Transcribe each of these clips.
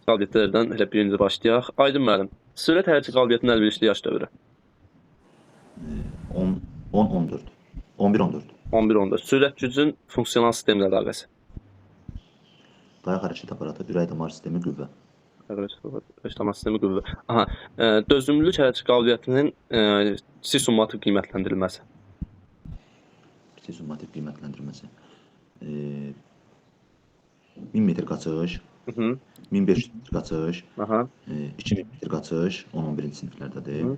Qabiliyyətlərdən elə birinci başlayaq. Aydın müəllim, sürət hərəkət qabiliyyətinin əlverişli yaş dövrü. 10 10 14. 11 14. 11 14. Sürət gücün funksional sistemlə əlaqəsi. Dayaq hərəkət aparatı, ürək damar sistemi, qüvvə. Hərəkət damar sistemi, qüvvə. Aha, dözümlülük hərəkət qabiliyyətinin kiçik summativ qiymətləndirilməsi. Kiçik summativ qiymətləndirilməsi. 1000 metr qaçış, 1500 metr qaçış, Aha. 2000 metr qaçış 10-11-ci siniflərdədir.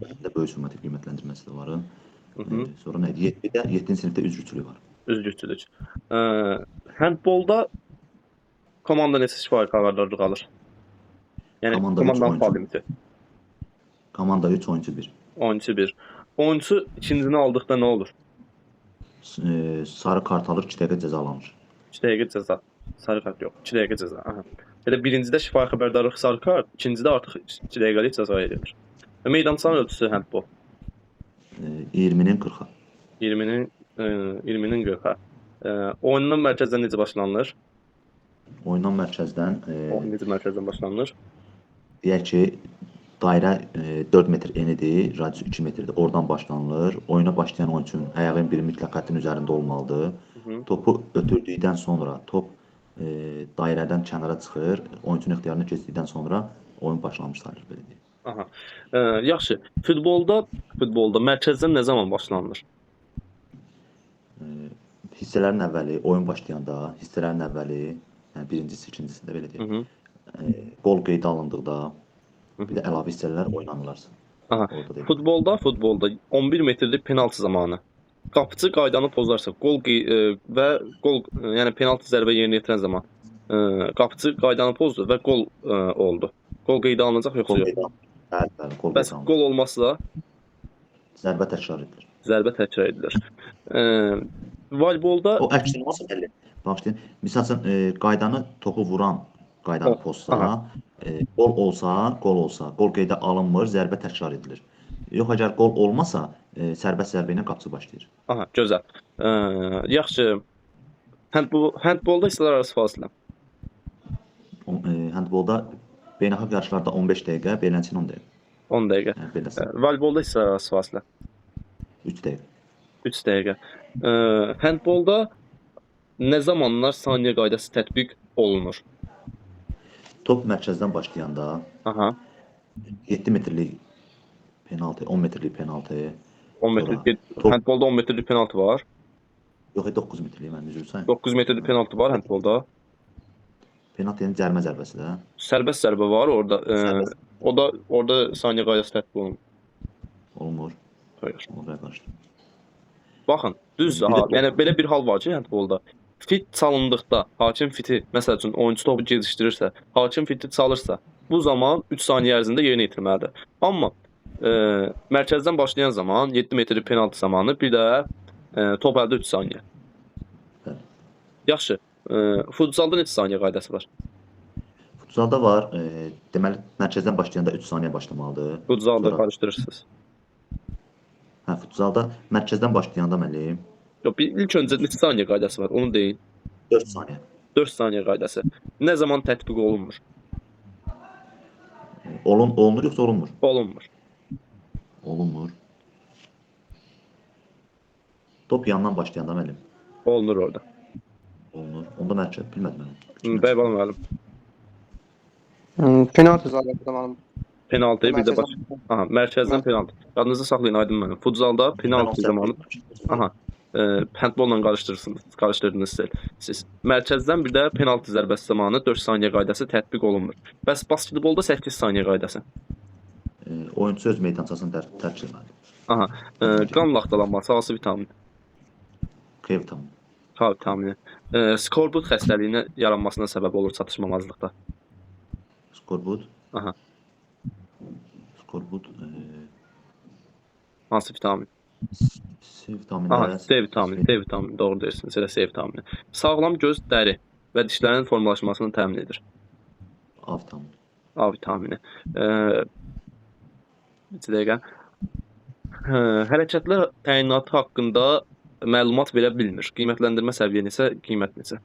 Həm də böyük summativ qiymətləndirməsi də var. Sonra nə idi? 7-də, 7-ci sinifdə üzgüçülük var. Üzgüçülük. Handbolda komanda neçə şifahi xəbərdarlıq alır? Yəni Komanda üç komandanın oyunçu. faal limiti. Komanda 3, oyunçu 1. Oyunçu 1. Oyunçu ikincini aldıqda nə olur? Sarı kart alır, 2 dəqiqə cəzalanır. 2 dəqiqə cəza. Sarı kart yox, 2 dəqiqə cəza. Aha. Elə birincidə şifahi xəbərdarlıq sarı kart, ikincidə artıq 2 dəqiqəlik cəza verilir. Meydançanın ölçüsü handbol. 20-nin 40-a. 20-nin 20-nin 40-a. Oyunun mərkəzdən necə başlanılır? Oyundan mərkəzdən Oyun necə mərkəzdən başlanılır? Deyək ki, dairə 4 metr enidir, radiusu 2 metrdir. Oradan başlanılır. Oyuna başlayan oyunçunun ayağının biri mütləq xəttin üzərində olmalıdır. Topu ötürdükdən sonra top dairədən kənara çıxır. Oyunçunun ixtiyarına keçdikdən sonra oyun başlanmış sayılır, belə deyək. Aha. Yaxşı. Futbolda mərkəzdən nə zaman başlanılır? Hissələrin əvvəli, oyun başlayanda, hissələrin əvvəli, yəni birincisi, ikincisində belə deyək. Qol qeydə alındıqda, bir də əlavə hissələr oynanılarsa. Aha. Futbolda 11 metrlik penaltı zamanı qapıcı qaydanı pozarsa, qol və qol, yəni penaltı zərbə yerinə yetirən zaman qapıcı qaydanı pozdu və qol oldu. Qol qeydə alınacaq yoxsa yox? Bəli, bəli, qol. Bəs qol olmazsa zərbə təkrar edilir. Zərbə təkrar edilir. Voleybolda o əksinə olsa bəli. Bağışlayın. Misal üçün qaydanı topu vuran qaydanı pozsa, qol olsa, qol qeydə alınmır, zərbə təkrar edilir. Yox, əgər qol olmasa, sərbəst zərbə ilə qapıcı başlayır. Aha, gözəl. Yaxşı. Handbolda hissələr arası fasilə. Handbolda beynəlxalq yarışlarda 15 dəqiqə, beləncə 10 dəqiqə. 10 dəqiqə. Yəni, Voleybolda hissələr arası fasilə. 3 dəqiqə. 3 dəqiqə. Handbolda nə zamanlar saniyə qaydası tətbiq olunur? Top mərkəzdən başlayanda, aha, 7 metrlik penaltı, 10 metrlik penaltı. 10 metrlik handbolda 10 metrlik penaltı var. Yox, 9 metrlik, mən üzr istəyirəm. 9 metrlik penaltı var handbolda. Penaltı yəni cərmə zərbəsi də. Sərbəst zərbə var orada. O da orada saniyə qaydası tətbiq olunmur. Olmur. Xeyr. Oraya qarışdı. Baxın, düzdür ha. Yəni belə bir hal var ki, handbolda fit çalındıqda, hakim fiti, məsəl üçün oyunçu topu gecikdirirsə, hakim fiti çalırsa, bu zaman 3 saniyə ərzində yerinə yetirməlidir. Amma mərkəzdən başlayan zaman 7 metrlik penaltı zamanı bir də top əldə 3 saniyə. Bəli. Yaxşı. Futzalda neçə saniyə qaydası var? Futzalda var. Deməli mərkəzdən başlayanda 3 saniyə başlamalıdır. Futzalda sonra... qarışdırırsınız. Hə, futzalda mərkəzdən başlayanda müəllim. Yox, ilk öncə neçə saniyə qaydası var, onu deyin. 4 saniyə. 4 saniyə qaydası. Nə zaman tətbiq olunmur? Olunur yoxsa olunmur? Olunmur. Olunmur. Top yandan başlayanda müəllim. Olunur orada. Olunur. Onda mərkəz bilmədim mən. Bəli, müəllim. Penaltı zərbəsi zamanı. Penaltı bir də baş. Aha, mərkəzdən penaltı. Yadınızda saxlayın Aydın müəllim. Futzalda penaltı zamanı. Aha. Handbolla qarışdırdınız siz. Mərkəzdən bir də penaltı zərbəsi zamanı 4 saniyə qaydası tətbiq olunmur. Bəs basketbolda 8 saniyə qaydası. Oyunçu öz meydançasını tərk etməlidir. Aha. Qan laxtalanması hansı vitamin? K vitamini. K vitamini. Skorbut xəstəliyinin yaranmasına səbəb olur çatışmamazlıqda. Skorbut? Aha. Skorbut hansı vitamin? C vitamini. Aha, C vitamini, C vitamini, doğru deyirsiniz, elə C vitamini. Sağlam göz, dəri və dişlərin formalaşmasını təmin edir. A vitamini. A vitamini. Bir dəqiqə. Hərəkətlər təyinatı haqqında məlumat verə bilmir. Qiymətləndirmə səviyyə neçə, qiymət neçə?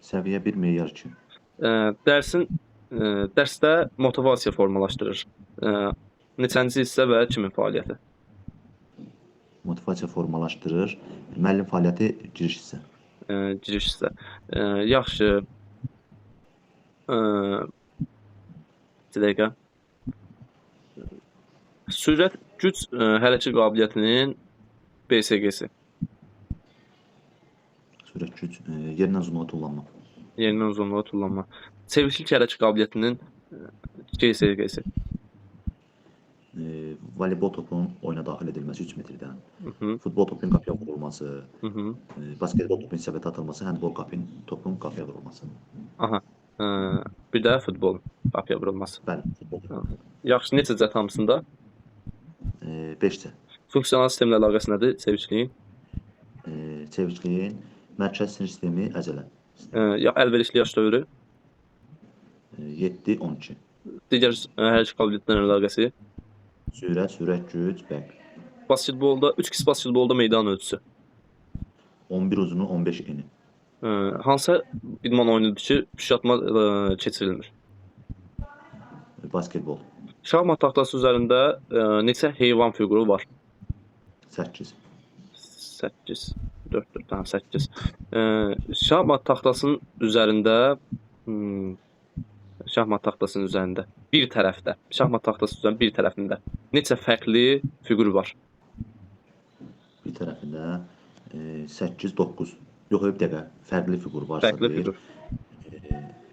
Səviyyə 1, meyar 2. Dərsin dərsdə motivasiya formalaşdırır. Neçənci hissə və kimin fəaliyyəti? Motivasiya formalaşdırır. Müəllim fəaliyyəti giriş hissə. Giriş hissə. Yaxşı. Bir dəqiqə. Sürət güc hərəkət qabiliyyətinin BSG-si. Sürət güc yerindən uzunluğa tullanma. Yerindən uzunluğa tullanma. Çeviklik hərəkət qabiliyyətinin GSG-si. Voleybol topunun oyuna daxil edilməsi 3 metrdən. Hı -hı. Futbol topunun qapıya vurulması, Hı -hı. Basketbol topunun səbətə atılması, handbol topun qapıya vurulması. Aha. Bir də futbol qapıya vurulması. Bəli, futbol. Yaxşı, neçə cəhət hamısında? 5 cəhət. Funksional sistemlə əlaqəsi nədir çevikliyin? Çevikliyin mərkəzi sinir sistemi, əzələ. Əlverişli yaş dövrü? 7-12. Digər hərəkət qabiliyyətlərlə əlaqəsi? Sürət, sürət, güc, bəq. Basketbolda 3x basketbolda meydan ölçüsü. 11 uzunu, 15 eni. Hansı idman oyunudur ki, püşkatma keçirilmir? Basketbol. Şahmat taxtası üzərində neçə heyvan fiquru var? 8. 8. 4, 4, tamam, 8. Şahmat taxtasının üzərində şahmat taxtasının üzərində bir tərəfdə, şahmat taxtası üzərində bir tərəfində neçə fərqli fiqur var? Bir tərəfində 8, 9. Yox, bir dəqiqə. Fərqli fiqur varsa Fərqli deyir. Fiqur.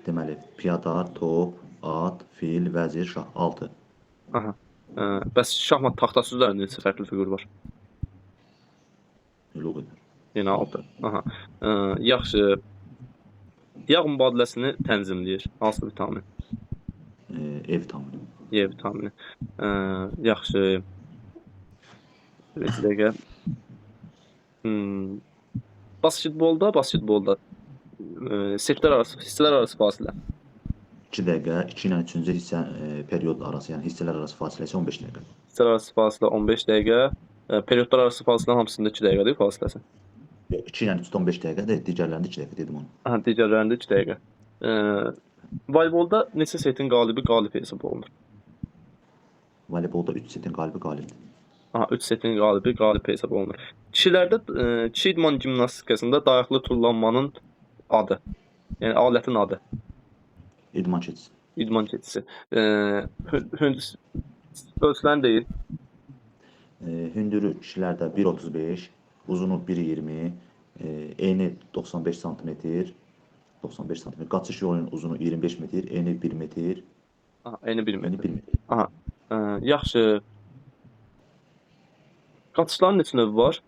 Deməli, piyada, top, at, fil, vəzir, şah. 6. Aha. Bəs şahmat taxtası üzərində neçə fərqli fiqur var? Elə o qədər. Yenə 6. Aha. Yaxşı. Yağ mübadiləsini tənzimləyir. Hansı vitamin? E vitamini. E vitamini. Yaxşı. Bir dəqiqə. Basketbolda setlər arası, hissələr arası fasilə. 2 dəqiqə, 2 ilə 3-cü hissə period arası, yəni hissələr arası fasilə isə 15 dəqiqə. Hissələr arası fasilə 15 dəqiqə, periodlar arası fasilənin hamısında 2 dəqiqədir fasiləsi. Yox, 2 ilə 3-də 15 dəqiqədir, digərlərində 2 dəqiqə dedim onu. Aha, digərlərində 2 dəqiqə. Voleybolda neçə setin qalibi qalib hesab olunur? Voleybolda 3 setin qalibi qalibdir. Aha, 3 setin qalibi qalib hesab olunur. Kişilərdə kişi idman gimnastikasında dayaqlı tullanmanın adı, yəni alətin adı. İdman keçisi. İdman keçisi. Ölçülərini deyin. Hündürü kişilərdə 1.35, uzunu 1.20, eni 95 sm, 95 sm. Qaçış yolunun uzunu 25 metr, eni 1 metr. Aha, eni 1 metr. Eni 1 metr. Aha. Yaxşı. Qaçışların neçə növü var?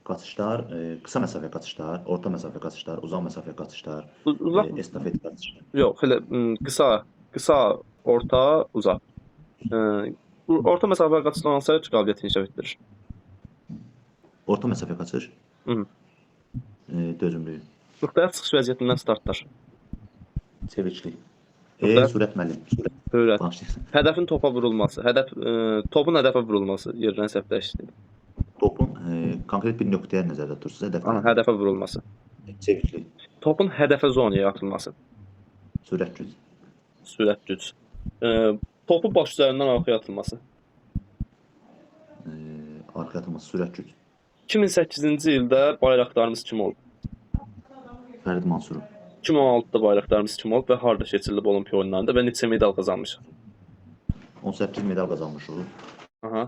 Qaçışlar, qısa məsafə qaçışlar, orta məsafə qaçışlar, uzaq məsafə qaçışlar, uzaq estafet qaçışlar. Yox, elə qısa, orta, uzaq. Orta məsafə qaçışlar hansı qabiliyyəti inkişaf etdirir? Orta məsafə qaçış? Dözümlüyü. Müxtəlif çıxış vəziyyətindən startlar. Çeviklik. Sürət müəllim. Sürət. Hədəfin topa vurulması, topun hədəfə vurulması yerdən səhvləşdi. Topun konkret bir nöqtəyə nəzərdə tutursunuz, hədəfə. Aha, hədəfə vurulması. Çeviklik. Topun hədəfə zonaya atılması. Sürət güc. Sürət güc. Topu baş üzərindən arxaya atılması. Arxaya atılması, sürət güc. 2008-ci ildə bayraqdarımız kim oldu? Fərid Mansurov. 2016-da bayraqdarımız kim olub və harda keçirilib Olimpiya oyunlarında və neçə medal qazanmışıq? 18 medal qazanmışıq. Aha.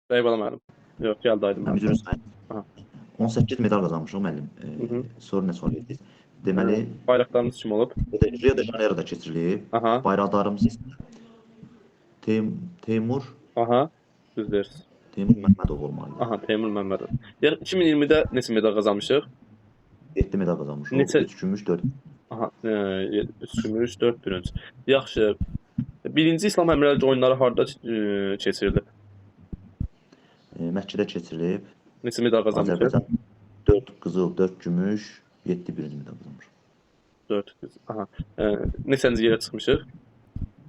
Bəy bala müəllim. Yox, gəldi Aydın müəllim. Üzr istəyirəm. 18 medal qazanmışıq müəllim. Sonra nə sual verdiniz? Deməli, bayraqdarımız kim olub? Rio de Janeiro'da keçirilib. Aha. Bayraqdarımız Teymur. Aha. Düz deyirsiniz. Teymur Məmmədov olmalıdır. Aha, Teymur Məmmədov. Yəni 2020-də neçə medal qazanmışıq? 7 medal qazanmışıq. Neçə? 3 gümüş, 4. Aha, 3 gümüş, 4 bürünc. Yaxşı. Birinci İslam Həmrəylik oyunları harda keçirilib? Məkkədə keçirilib. Neçə medal qazanmışıq? Azərbaycan 4 qızıl, 4 gümüş, 7 bürünc medal qazanmışıq. 4 qızıl. Aha. Neçənci yerə çıxmışıq?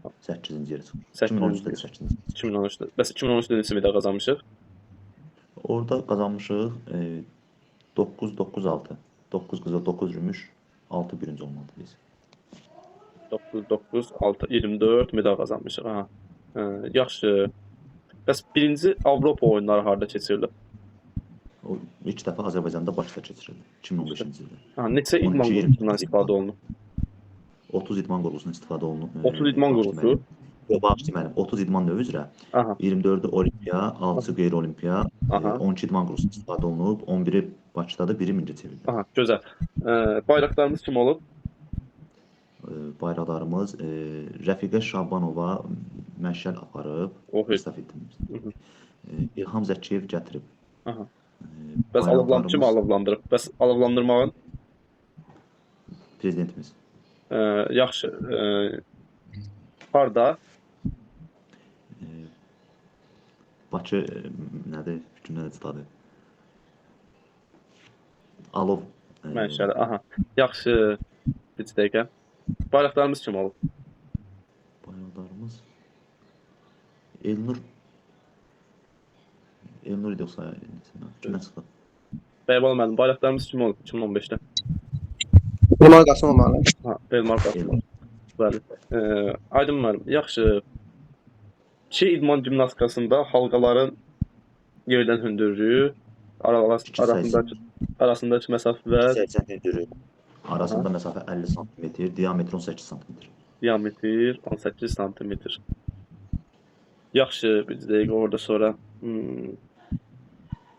8-ci yerə çıxmışıq. 2013-də də 8-ci. 2013-də. Bəs 2013-də neçə medal qazanmışıq? Orada qazanmışıq 9 9 6. 9 qızıl, 9 gümüş, 6 bürünc olmalıdır biz. 9 9 6 24 medal qazanmışıq. Aha. Yaxşı. Bəs birinci Avropa oyunları harda keçirilib? O ilk dəfə Azərbaycanda Bakıda keçirildi 2015-ci ildə. Ha, neçə idman 12, qurğusundan 22 istifadə olunub? 30 idman qurğusundan istifadə olunub. 30 idman qurğusu. Yox, bağışlayın müəllim, 30 idman növü üzrə Aha. 24-ü olimpiya, 6-sı qeyri-olimpiya, Aha. 12 idman qurğusundan istifadə olunub, 11-i Bakıdadır, biri Mingəçevirdə. Aha, gözəl. Bayraqlarımız kim olub? Bayraqdarımız Rəfiqə Şabanova məşəl aparıb, Oh, estafetimiz. İlham Zəkiyev gətirib. Aha. Bəs alovlan kim alovlandırıb? Bəs alovlandırmağın Prezidentimiz. Yaxşı. Harda? Bakı nədir? Fikrimdən də çıxdı. Alov. Məşəl. Aha. Yaxşı. Bir dəqiqə. Bayraqlarımız kim olub? Bayraqdarımız Elnur Elnur idi yoxsa kimdən çıxdı? Bəybal müəllim, bayraqlarımız kim olub 2015-də? Elmar Qasımov müəllim. Ha, Elmar Qasımov. Bəli. Aydın müəllim, yaxşı. Kiçik idman gimnastikasında halqaların yerdən hündürlüyü, arasındakı məsafə və 80 hündürlüyü. Arasında məsafə 50 sm, diametri 18 sm. Diametr 18 sm. Yaxşı, bir dəqiqə orada sonra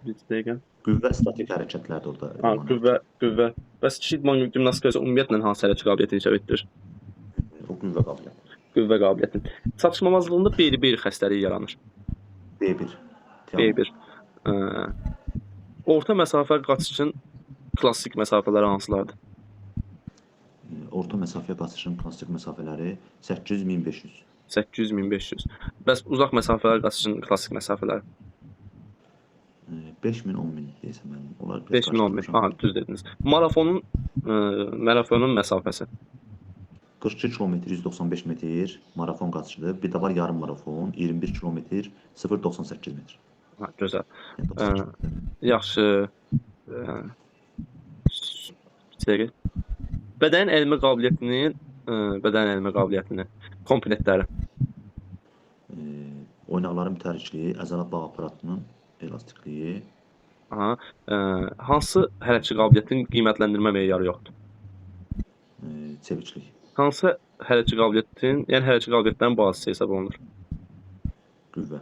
bir dəqiqə. Qüvvə statik hərəkətlərdir orada. Ha, qüvvə. Bəs kiçik idman gimnastikası ümumiyyətlə hansı hərəkət qabiliyyətini inkişaf etdirir? O qüvvə qabiliyyəti. Qüvvə qabiliyyətini. Çatışmamazlığında beri-beri xəstəliyi yaranır. B1. B1. Orta məsafə qaçışın klassik məsafələri hansılardır? Orta məsafəyə qaçışın klassik məsafələri 800-1500. 800-1500. Bəs uzaq məsafələr qaçışın klassik məsafələri? 5000-10000 deyəsən mənim. Onlar 5000-10000. Aha, düz dediniz. Marafonun marafonun məsafəsi 42 km 195 metr marafon qaçışıdır. Bir də var yarım marafon 21 km 0.98 metr. Ha, gözəl. Yaxşı. Bir dəqiqə. Bədən əyilmə qabiliyyətinin komponentləri. Oynaqların mütəhərrikliyi, əzələ bağ aparatının elastikliyi. Aha. Hansı hərəkət qabiliyyətinin qiymətləndirmə meyarı yoxdur? Çeviklik. Hansı hərəkət qabiliyyətinin, yəni hərəkət qabiliyyətlərin bazısı hesab olunur? Qüvvə.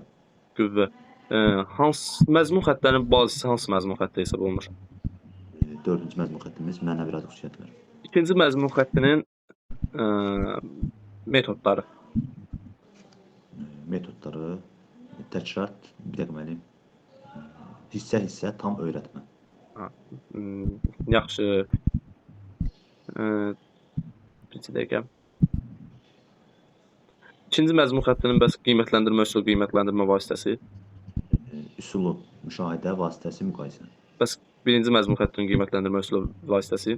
Qüvvə. Hansı məzmun xəttlərinin bazısı hansı məzmun xətti hesab olunur? Dördüncü məzmun xəttimiz mənəvi iradi xüsusiyyətlər. İkinci məzmun xəttinin metodları. Metodları təkrar, bir dəqiqə müəllim. Hissə-hissə tam öyrətmə. Yaxşı. Bir dəqiqə. İkinci məzmun xəttinin bəs qiymətləndirmə üsulu, qiymətləndirmə vasitəsi? Üsulu, müşahidə vasitəsi, müqayisə. Bəs birinci məzmun xəttinin qiymətləndirmə üsulu vasitəsi?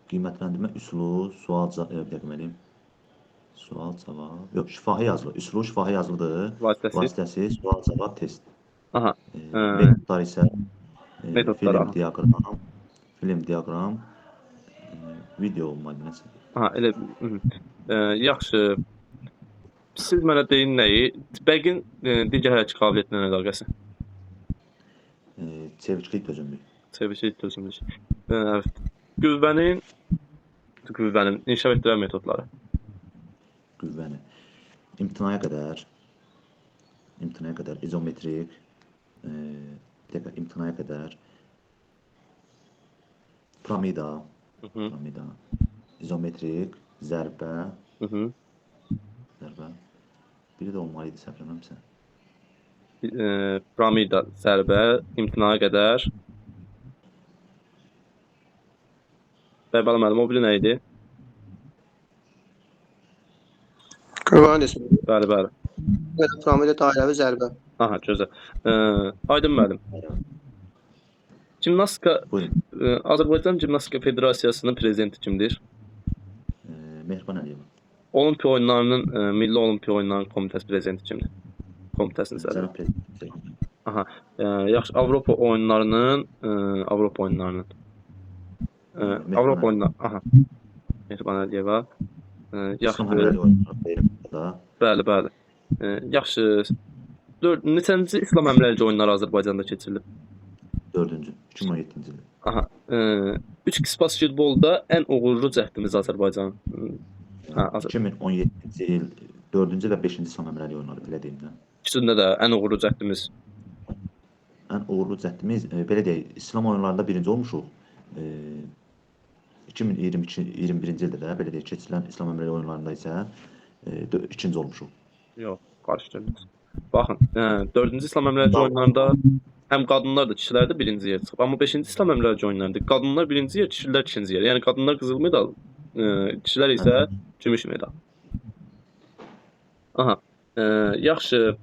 Qiymətləndirmə üsulu, sual, bir dəqiqə müəllim. Sual, cavab. Yox, şifahi yazılı. Üsulu şifahi yazılıdır. Vasitəsi? Vasitəsi, sual, cavab, test. Aha. Metodlar isə metodlar, film, diaqram, video olmalı nəsə. Aha, elə. Yaxşı. Siz mənə deyin nəyi? Bəqin digər hərəkət qabiliyyətinə əlaqəsi? Çeviklik, dözümlük. Çeviklik, dözümlük. Qüvvənin inkişaf etdirən metodları. Qüvvəni. İmtinaya qədər izometrik, imtinaya qədər piramida, izometrik, zərbə, zərbə. Biri də olmalı idi, səhv eləmirəmsə. Piramida, zərbə, imtinaya qədər. Bəbəli müəllim, o biri nə idi? Qüvvəni desin. Bəli, bəli. Piramida, dairəvi zərbə. Aha, gözəl. Aydın müəllim. Gimnastika, Azərbaycan Gimnastika Federasiyasının prezidenti kimdir? Mehriban Əliyeva. Olimpiya oyunlarının, Milli Olimpiya oyunlarının komitəsi prezidenti kimdir? Komitəsinin sədri. Cənab prezident. Aha. Yaxşı, Avropa oyunlarının Avropa oyunlarının Avropa oyunları. Aha. Mehriban Əliyeva. Yaxşı. İslam Həmrəli oyunları deyirəm da. Bəli, bəli. Yaxşı. Neçənci İslam Həmrəylik oyunları Azərbaycanda keçirilib? 4-cü, 2017-ci il. Aha. 3x basketbolda ən uğurlu cəhdimiz Azərbaycan. Hə, 2017-ci il 4-cü və 5-ci İslam Həmrəylik oyunları, belə deyim də. İkisində də ən uğurlu cəhdimiz. Ən uğurlu cəhdimiz, belə deyək, İslam oyunlarında birinci olmuşuq. 2022-21-ci ildə də belə deyək, keçirilən İslam Həmrəylik oyunlarında isə ikinci olmuşuq. Yox, qarışdırdınız. Baxın, 4-cü İslam Həmrəylik oyunlarında həm qadınlar da, kişilər də birinci yer çıxıb. Amma 5-ci İslam Həmrəylik oyunlarında qadınlar birinci yer, kişilər ikinci yer. Yəni qadınlar qızıl medal, kişilər isə gümüş medal. Aha, yaxşı.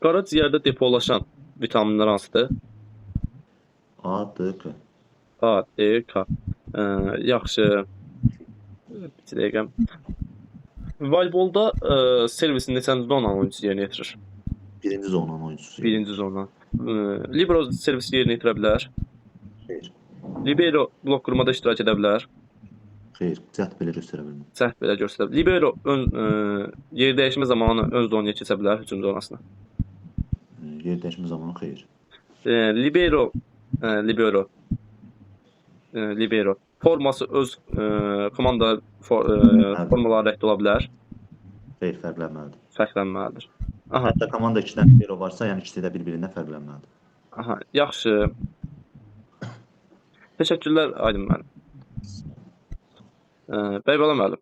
Qaraciyərdə depolaşan vitaminlər hansıdır? A, D, K. A, D, K. Yaxşı. Bir dəqiqə. Voleybolda servisin neçənci zonanın oyuncusu yerinə yetirir? Birinci zonanın oyuncusu. Birinci zonanın. Libero servisi yerinə yetirə bilər? Xeyr. Libero blok qurmada iştirak edə bilər? Xeyr, cəhd belə göstərə bilmir. Cəhd belə göstərə bilər. Libero yer dəyişmə zamanı ön zonaya keçə bilər, hücum zonasına. Yer dəyişmə zamanı xeyr. Libero forması öz komanda formaları rəngdə ola bilər. Xeyr, fərqlənməlidir. Fərqlənməlidir. Aha. Hətta komanda 2 dənə libero varsa, yəni ikisi də bir-birindən fərqlənməlidir. Aha, yaxşı. Təşəkkürlər Aydın müəllim. Bəybala müəllim.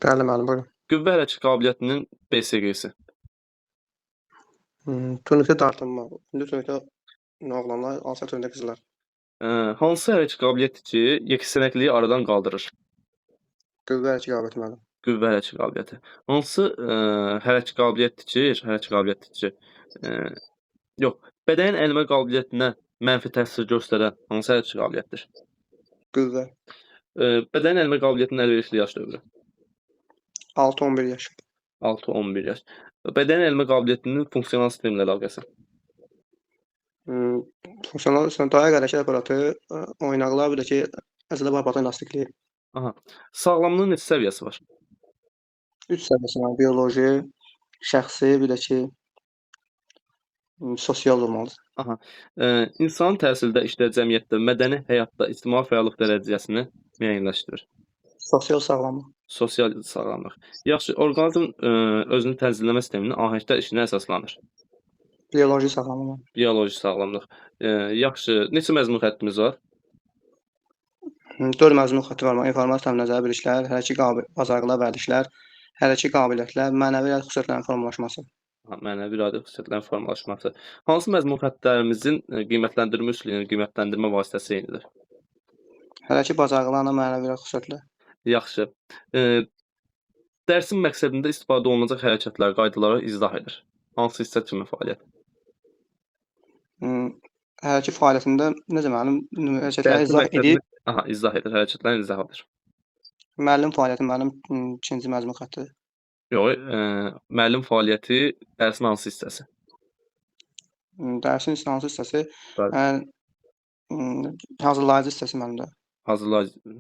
Bəli müəllim, buyurun. Qüvvə hərəkət qabiliyyətinin BSG-si. Turnikdə dartınma. İndi turnikdə oğlanlar, alçaq turnikdə qızlar. Hansı hərəkət qabiliyyətdir ki, yeksənəkliyi aradan qaldırır? Qüvvə hərəkət qabiliyyəti müəllim. Qüvvə hərəkət qabiliyyəti. Hansı hərəkət qabiliyyətdir ki, yox, bədənin əyilmə qabiliyyətinə mənfi təsir göstərən hansı hərəkət qabiliyyətdir? Qüvvə. Bədənin əyilmə qabiliyyətinin əlverişli yaş dövrü. 6-11 yaş. 6-11 yaş. Bədənin əyilmə qabiliyyətinin funksional sistemlə əlaqəsi. Funksional sistem, dayaq hərəkət aparatı, oynaqlar, bir də ki, əzələ barpatı elastikliyi. Aha. Sağlamlığın neçə səviyyəsi var? 3 səviyyəsi var. Bioloji, şəxsi, bir də ki, sosial olmalıdır. Aha. İnsanın təhsildə, işdə, cəmiyyətdə, mədəni həyatda ictimai fəallıq dərəcəsini müəyyənləşdirir. Sosial sağlamlıq. Sosial sağlamlıq. Yaxşı, orqanizm özünü tənzimləmə sisteminin ahəngdar işinə əsaslanır. Bioloji sağlamlıq. Bioloji sağlamlıq. Yaxşı, neçə məzmun xəttimiz var? 4 məzmun xətti var. İnformasiya nəzəri biliklər, hərəki bacarıqlar, vərdişlər, hərəki qabiliyyətlər, mənəvi iradə xüsusiyyətlərinin formalaşması. Mənəvi iradə xüsusiyyətlərinin formalaşması. Hansı məzmun xəttlərimizin qiymətləndirmə üsulunu, qiymətləndirmə vasitəsi eynidir? Hərəki bacarıqlarla mənəvi iradə xüsusiyyətlər. Yaxşı. Dərsin məqsədində istifadə olunacaq hərəkətlər, qaydaları izah edir. Hansı hissə kimi fəaliyyət? Hərəki fəaliyyətində necə müəllim hərəkətləri izah edir? Aha, izah edir, hərəkətlərin izah edir. Müəllim fəaliyyəti, müəllim ikinci məzmun xətti. Yox, müəllim fəaliyyəti dərsin hansı hissəsi? Dərsin hansı hissəsi? Hazırlayıcı hissəsi müəllim də. Hazırlayıcı.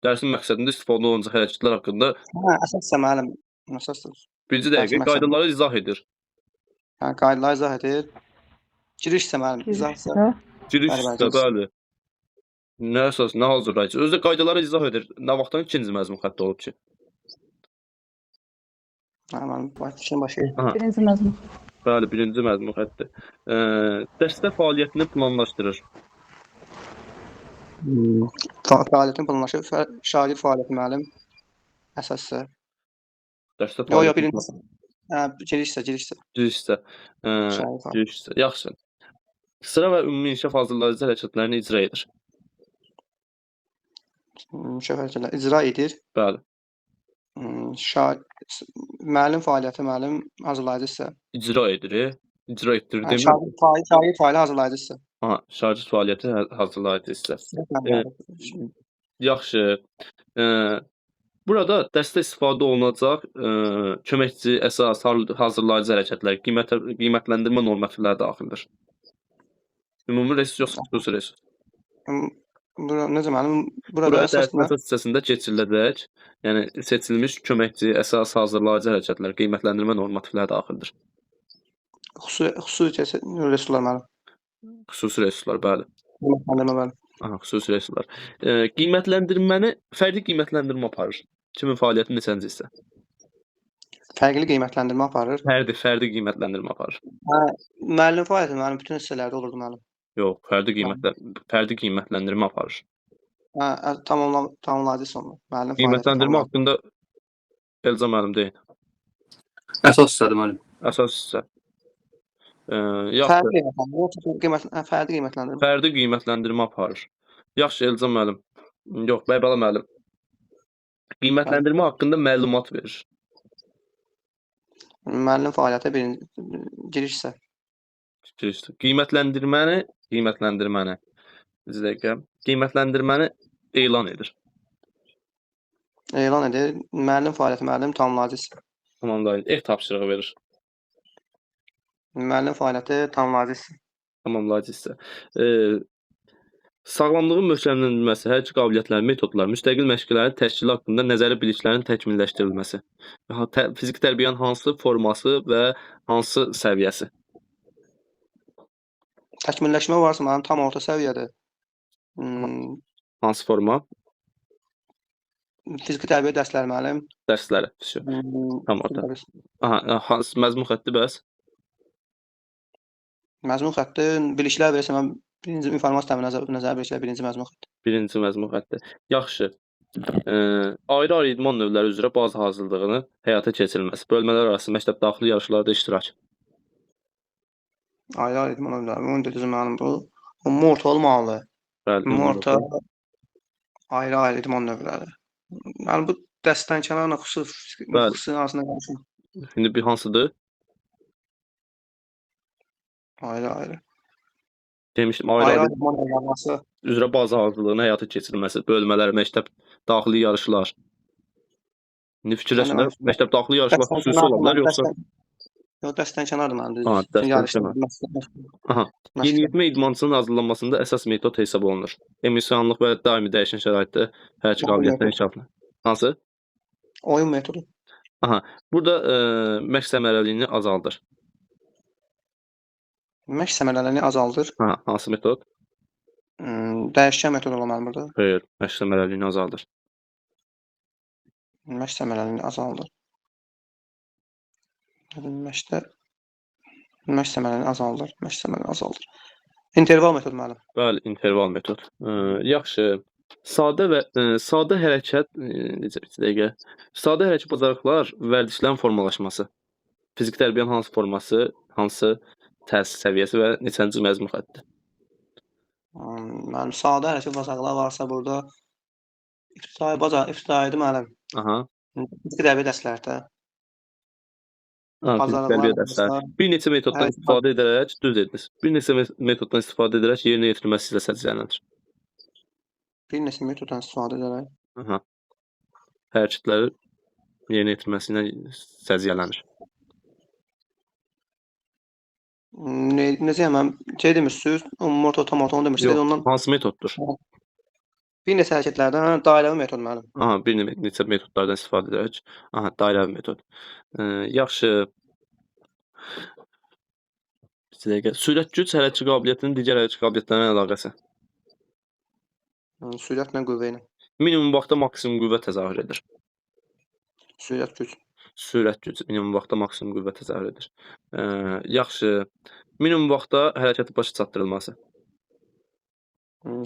Dərsin məqsədində istifadə olunacaq hərəkətlər haqqında. Hə, əsas hissə müəllim, əsas. Birinci dəqiqə qaydaları izah edir. Hə, qaydaları izah edir. Giriş hissə müəllim, izah hissə. Giriş hissə, bəli. Nə əsas, nə hazırlayıcı? Özü də qaydaları izah edir. Nə vaxtdan ikinci məzmun xətti olub ki? Hə, müəllim, fikrim başqa. Birinci məzmun. Bəli, birinci məzmun xətti. Dərsdə fəaliyyətini planlaşdırır. Fəaliyyətin planlaşdırır. Şagird fəaliyyəti müəllim. Əsas hissə. Dərsdə fəaliyyəti. Yox, birinci hissə. Giriş hissə, giriş hissə. Giriş hissə. Giriş hissə. Yaxşı. Sıra və ümumi inkişaf hazırlayıcı hərəkətlərini icra edir. İnkişaf hərəkətləri icra edir. Bəli. Müəllim fəaliyyəti, müəllim hazırlayıcı hissə. İcra edir, icra etdirir demir. Şagird fəaliyyəti hazırlayıcı hissə. Aha, şagird fəaliyyəti hazırlayıcı hissə. Yaxşı. Burada dərsdə istifadə olunacaq köməkçi, əsas, hazırlayıcı hərəkətlər, qiymətləndirmə normativləri daxildir. Ümumi resurs yoxsa xüsusi resurs? Bura, necə müəllim? Burada Burada əsas dərsin əsas hissəsində keçiriləcək, yəni seçilmiş köməkçi, əsas, hazırlayıcı hərəkətlər, qiymətləndirmə normativləri daxildir. Xüsusi resurslar müəllim. Xüsusi resurslar, bəli. Qiymətləndirmə bəli. Aha, xüsusi resurslar. Qiymətləndirməni fərdi qiymətləndirmə aparır. Kimin fəaliyyəti neçənci hissə? Fərqli qiymətləndirmə aparır. Fərdi qiymətləndirmə aparır. Hə, müəllim fəaliyyəti müəllim bütün hissələrdə olurdu müəllim. Yox, fərdi qiymətləndirmə aparır. Hə, tamamlayıcı sonda. Müəllim Qiymətləndirmə haqqında Elza müəllim deyin. Əsas hissədir müəllim. Əsas hissə. Yaxşı. Fərdi qiymətləndirmə, fərdi qiymətləndirmə. Fərdi qiymətləndirmə aparır. Yaxşı, Elza müəllim. Yox, Bəybəla müəllim. Qiymətləndirmə haqqında məlumat verir. Müəllim fəaliyyəti birinci giriş hissə. Giriş. Qiymətləndirməni, bir dəqiqə. Qiymətləndirməni elan edir. Elan edir. Müəllim fəaliyyəti müəllim tamamlayıcı hissə. Tamamlayıcı. Ev tapşırığı verir. Müəllim fəaliyyəti tamamlayıcı hissə. Tamamlayıcı hissə. Sağlamlığın möhkəmləndirilməsi, hər iki qabiliyyətlərin, metodlar, müstəqil məşqlərin təşkili haqqında nəzəri biliklərin təkmilləşdirilməsi. Fiziki tərbiyənin hansı forması və hansı səviyyəsi? Təkmilləşmə varsa mənim tam orta səviyyədir. Hansı forma? Fiziki tərbiyə dərsləri müəllim. Dərsləri. Tam orta. Aha, hansı məzmun xətti bəs? Məzmun xətti biliklər verirsə mən birinci informasiya təmin nəzəri biliklər birinci məzmun xətti. Birinci məzmun xətti. Yaxşı. Ayrı-ayrı idman növləri üzrə baza hazırlığını həyata keçirilməsi, bölmələr arası məktəb daxili yarışlarda iştirak. Ayrı-ayrı idman növləri. Onu dediniz mənim bu. Ümumi orta olmalı. Bəli, ümumi orta ayrı-ayrı idman növləri. Yəni bu dəstdən kənarla xüsusi arasında qalsın. İndi bir hansıdır? Ayrı-ayrı. Demişdim, ayrı-ayrı üzrə baza hazırlığını həyata keçirilməsi, bölmələr, məktəb daxili yarışlar. İndi fikirləşin, məktəb daxili yarışlar xüsusi ola bilər, yoxsa? Yox, dəstdən kənardır mənim. Ha, dəstdən kənar. Aha. Yeniyetmə idmançının hazırlanmasında əsas metod hesab olunur. Emosionallıq və daimi dəyişən şəraitdə hər iki qabiliyyətlərin inkişafına. Hansı? Oyun metodu. Aha. Burada məşq səmərəliliyini azaldır. Məşq səmərəliliyini azaldır. Ha, hansı metod? Dəyişkən metod olmalı burada. Xeyr, məşq səmərəliliyini azaldır. Məşq səmərəliliyini azaldır. Məşqdə məşq səmərəliliyini azaldır. Məşq səmərəliliyini azaldır. İnterval metod müəllim. Bəli, interval metod. Yaxşı. Sadə və sadə hərəkət, necə bir dəqiqə. Sadə hərəkət bacarıqlar vərdişlərin formalaşması. Fiziki tərbiyənin hansı forması, hansı təhsil səviyyəsi və neçənci məzmun xətti? Mənim sadə hərəkət bacarıqlar varsa burada ibtidaidir müəllim. Aha. Fiziki tərbiyə dərslərdə. Tərbiyə dərsləri. Bir neçə metoddan istifadə edərək, düz dediniz. Bir neçə metoddan istifadə edərək yerinə yetirilməsi ilə səciyyələnir. Bir neçə metoddan istifadə edərək. Aha. Hərəkətləri yerinə yetirməsi ilə səciyyələnir. Necə mən şey demirsiniz, ümumi orta, tam orta onu demirsiniz. Yox, ondan hansı metoddur? Bir neçə hərəkətlərdən, dairəvi metod müəllim. Aha, bir neçə metodlardan istifadə edərək. Aha, dairəvi metod. Yaxşı. Bir dəqiqə. Sürət güc hərəkət qabiliyyətinin digər hərəkət qabiliyyətlərinə əlaqəsi. Sürətlə qüvvə ilə. Minimum vaxtda maksimum qüvvə təzahür edir. Sürət güc. Sürət gücü minimum vaxtda maksimum qüvvə təzahür edir. Yaxşı. Minimum vaxtda hərəkəti başa çatdırılması.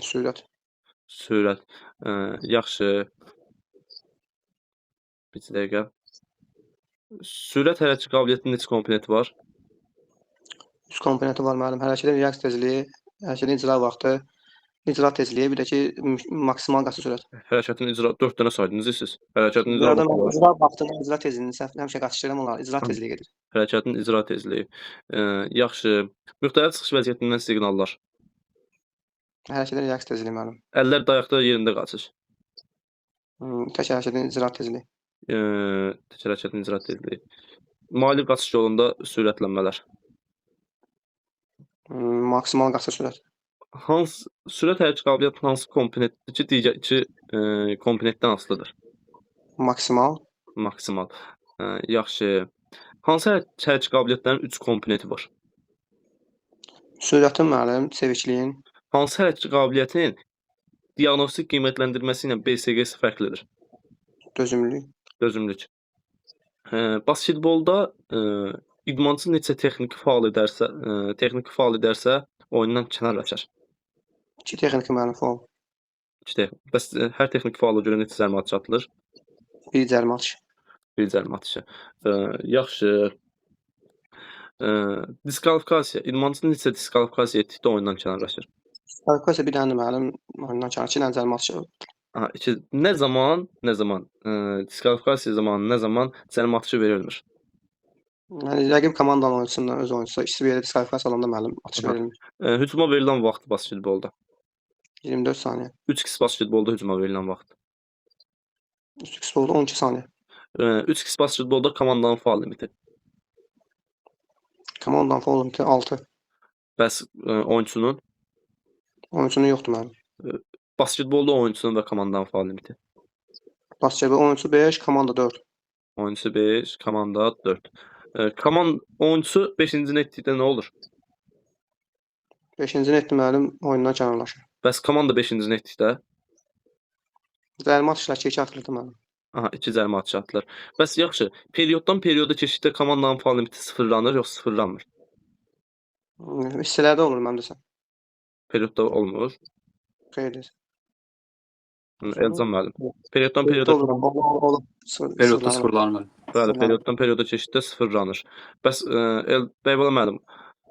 Sürət. Sürət. Yaxşı. Bir dəqiqə. Sürət hərəkət qabiliyyətinin neçə komponenti var? 3 komponenti var müəllim. Hərəkətin reaksiya tezliyi, hərəkətin icra vaxtı, icra tezliyi, bir də ki maksimal qaçış sürəti. Hərəkətin icra 4 dənə saydınız siz. Hərəkətin icra vaxtı var. İcra vaxtını, icra tezliyini həmişə qaçışdıram onları. İcra tezliyi gedir. Hərəkətin icra tezliyi. Yaxşı. Müxtəlif çıxış vəziyyətindən siqnallar. Hərəkətin reaksiya tezliyi müəllim. Əllər dayaqda yerində qaçış. Tək hərəkətin icra tezliyi. Tək hərəkətin icra tezliyi. Maili qaçış yolunda sürətlənmələr. Maksimal qaçış sürəti. Hansı sürət hərəkət qabiliyyətinin hansı komponentdir ki, digər iki komponentdən asılıdır? Maksimal. Maksimal. Yaxşı. Hansı hərəkət qabiliyyətlərinin 3 komponenti var? Sürətin müəllim, çevikliyin. Hansı hərəkət qabiliyyətinin diaqnostik qiymətləndirməsi ilə BSG-si fərqlidir? Dözümlülük. Dözümlülük. Basketbolda idmançı neçə texniki faul edərsə, oyundan kənarlaşar? 2 texniki müəllim faul. 2 texnik. Bəs hər texniki faula görə neçə zərmə atışı atılır? 1 zərmə atışı. 1 zərmə atışı. Yaxşı. Diskvalifikasiya. İdmançı neçə diskvalifikasiya etdikdə oyundan kənarlaşır? Diskvalifikasiya bir dənə müəllim oyundan kənarlaşır. 2 dənə zərmə atışı. Aha, 2. Nə zaman, diskvalifikasiya zamanı nə zaman zərmə atışı verilmir? Yəni rəqib komandanın oyunçusundan öz oyunçusu ikisi bir yerə diskvalifikasiya alanda müəllim atış verilmir. Hücuma verilən vaxt basketbolda. 24 saniyə. 3x basketbolda hücuma verilən vaxt. 3x oldu 12 saniyə. 3x basketbolda komandanın faul limiti. Komandanın faul limiti 6. Bəs oyunçunun? Oyunçunun yoxdur müəllim. Basketbolda oyunçunun və komandanın faul limiti. Basketbol oyunçu 5, komanda 4. Oyunçu 5, komanda 4. Oyunçu 5-ci etdikdə nə olur? 5-ci etdi müəllim oyundan kənarlaşır. Bəs komanda 5-ci etdikdə? Zərmə atışlar 2-2 atılırdı müəllim. Aha, 2 zərmə atışı atılır. Bəs yaxşı, perioddan perioda keçiddə komandanın faul limiti sıfırlanır, yoxsa sıfırlanmır? Hissələrdə olur mənim desəm. Periodda olmur. Xeyr desəm. Elcan müəllim. Perioddan perioda olur. Periodda sıfırlanır müəllim. Bəli, perioddan perioda keçiddə sıfırlanır. Bəs Bəybala müəllim,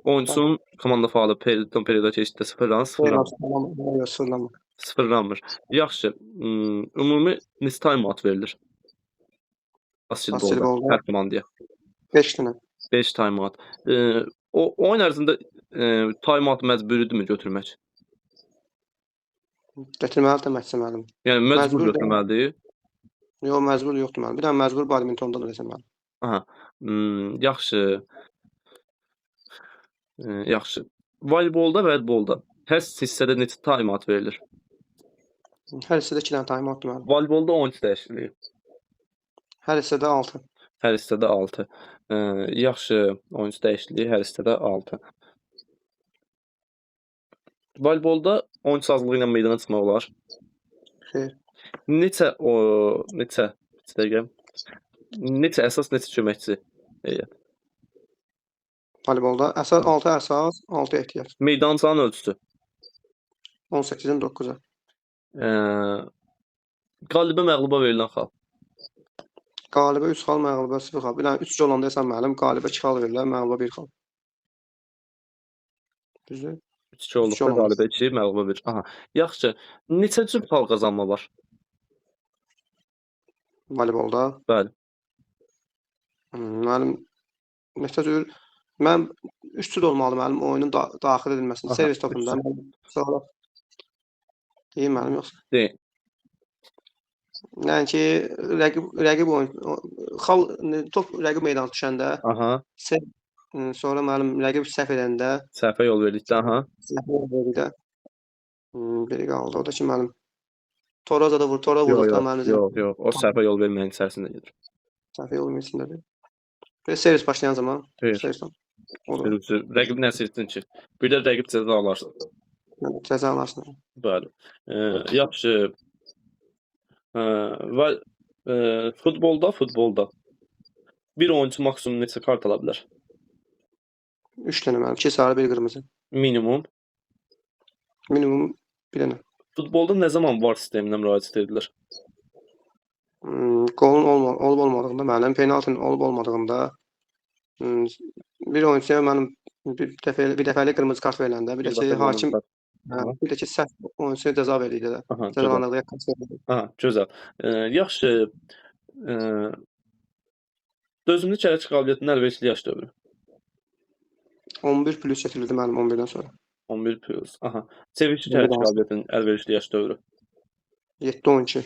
oyunçunun komanda faalı perioddan perioda keçiddə sıfırlanır, sıfırlanmır. Yox, sıfırlanmır. Sıfırlanmır. Yaxşı, ümumi neçə time-out verilir? Basketbolda hər komandaya. 5 dənə. 5 time-out. O oyun ərzində time-out məcburidirmi götürmək? Götürməlidir məqsəd müəllim. Yəni məcbur götürməlidir? Yox, məcbur yoxdur müəllim. Bir dənə məcbur badmintondadır desəm müəllim. Aha. Yaxşı. Yaxşı. Voleybolda və handbolda hər hissədə neçə time-out verilir? Hər hissədə 2 dənə time-out müəllim. Voleybolda oyunçu dəyişikliyi. Hər hissədə 6. Hər hissədə 6. Yaxşı, oyunçu dəyişikliyi hər hissədə 6. Voleybolda oyunçu azlığı ilə meydana çıxmaq olar? Xeyr. Neçə əsas, neçə köməkçi heyət? Voleybolda əsas 6 əsas, 6 ehtiyat. Meydançanın ölçüsü? 18-in 9-a. Qalibə məğluba verilən xal? Qalibə 3 xal, məğlubə 0 xal. Bir dənə 3 olanda desəm müəllim, qalibə 2 xal verirlər, məğlubə 1 xal. Düzdür? 3-2 olduqda qalibə 2, məğlubə 1. Aha. Yaxşı. Neçə cür xal qazanma var? Voleybolda? Bəli. Müəllim, neçə cür? Mən 3 cür olmalı müəllim oyunun daxil edilməsində. Servis topunda. Sonra deyim müəllim yoxsa? Deyin. Yəni ki, rəqib oyun xal top rəqib meydana düşəndə. Aha. Sonra müəllim rəqib səhv edəndə. Səhvə yol verdikdə, aha. Səhvə yol verdikdə. Biri qaldı. O da ki müəllim Toraza da vur, tora vurduqda müəllim. Yox, yox, o səhvə yol verməyin içərisində gedir. Səhvə yol verməyin içindədir. Belə servis başlayan zaman. Xeyr. Rəqib nə seçsin ki? Bir də rəqib cəza alarsın. Cəza alarsın. Bəli. Yaxşı. Və futbolda bir oyunçu maksimum neçə kart ala bilər? 3 dənə müəllim. 2 sarı, 1 qırmızı. Minimum? Minimum bir dənə. Futbolda nə zaman VAR sisteminə müraciət edilir? Qolun olub olmadığında müəllim, penaltinin olub olmadığında bir oyunçuya mənim bir dəfəlik qırmızı kart veriləndə, bir də ki hakim, bir də ki səhv oyunçuya cəza verildi də. Cəzalandırdığı kart verildi. Aha, gözəl. Yaxşı. Dözümlü hərəkət qabiliyyətinin əlverişli yaş dövrü. 11 plus çəkildi mənim 11-dən sonra. 11 plus. Aha. Çeviklik hərəkət qabiliyyətinin əlverişli yaş dövrü. 7-12.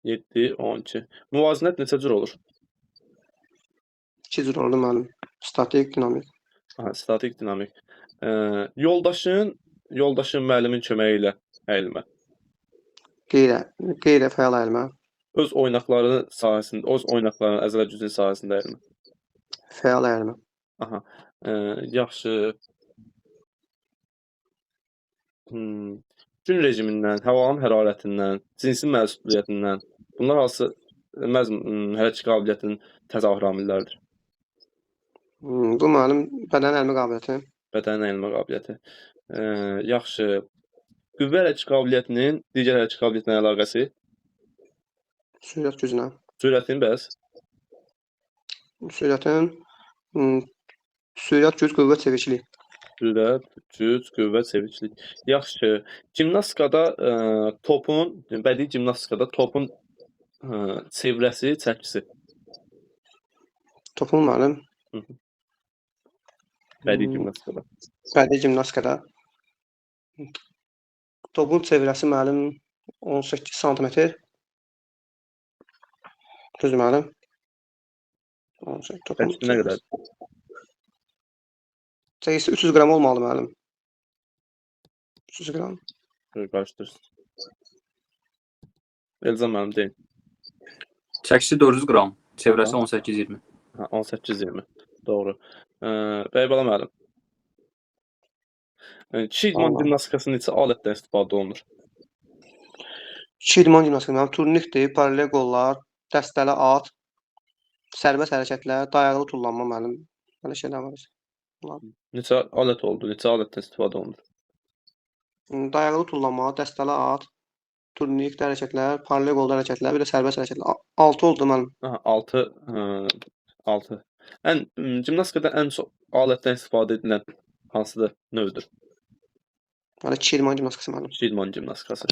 7, 12. Müvazinət neçə cür olur? 2 cür olur müəllim. Statik, dinamik. Aha, statik, dinamik. Yoldaşın müəllimin köməyi ilə əyilmə. Qeyri-fəal əyilmə. Öz oynaqları sahəsində, öz oynaqlarının əzələ gücünün sahəsində əyilmə. Fəal əyilmə. Aha. Yaxşı. Gün rejimindən, havanın hərarətindən, cinsi məsuliyyətindən, bunlar hansı hərəkət qabiliyyətinin təzahür amilləridir? Bu müəllim bədən əyilmə qabiliyyəti. Bədən əyilmə qabiliyyəti. Yaxşı. Qüvvə hərəkət qabiliyyətinin digər hərəkət qabiliyyətinə əlaqəsi? Sürət gücünə. Sürətin bəs? Sürətin sürət, güc, qüvvə, çeviklik. Sürət, güc, qüvvə, çeviklik. Yaxşı. Gimnastikada topun, bədii gimnastikada topun çevrəsi, çəkisi. Topun müəllim. Bədii gimnastikada. Bədii gimnastikada. Topun çevrəsi müəllim 18 santimetr. Düzdür müəllim? 18 topun Çəkisi nə qədər? Çəkisi 300 qram olmalı müəllim. 300 qram. Qarışdırsın. Elzam müəllim deyin. Çəkisi 400 qram, çevrəsi 18-20. 18-20. Doğru. Bəybala müəllim. Kişi idman gimnastikası neçə alətdən istifadə olunur? Kişi idman gimnastikası müəllim, turnikdir, paralel qollar, dəstəli at, sərbəst hərəkətlər, dayaqlı tullanma müəllim. Belə şeylər var. Neçə alət oldu? Neçə alətdən istifadə olunur? Dayaqlı tullanma, dəstəli at, turnikdə hərəkətlər, paralel qolda hərəkətlər, bir də sərbəst hərəkətlər. 6 oldu müəllim. Aha, 6. 6. Gimnastikada ən çox alətdən istifadə edilən hansıdır növdür? Yəni kişi idman gimnastikası müəllim. Kişi idman gimnastikası.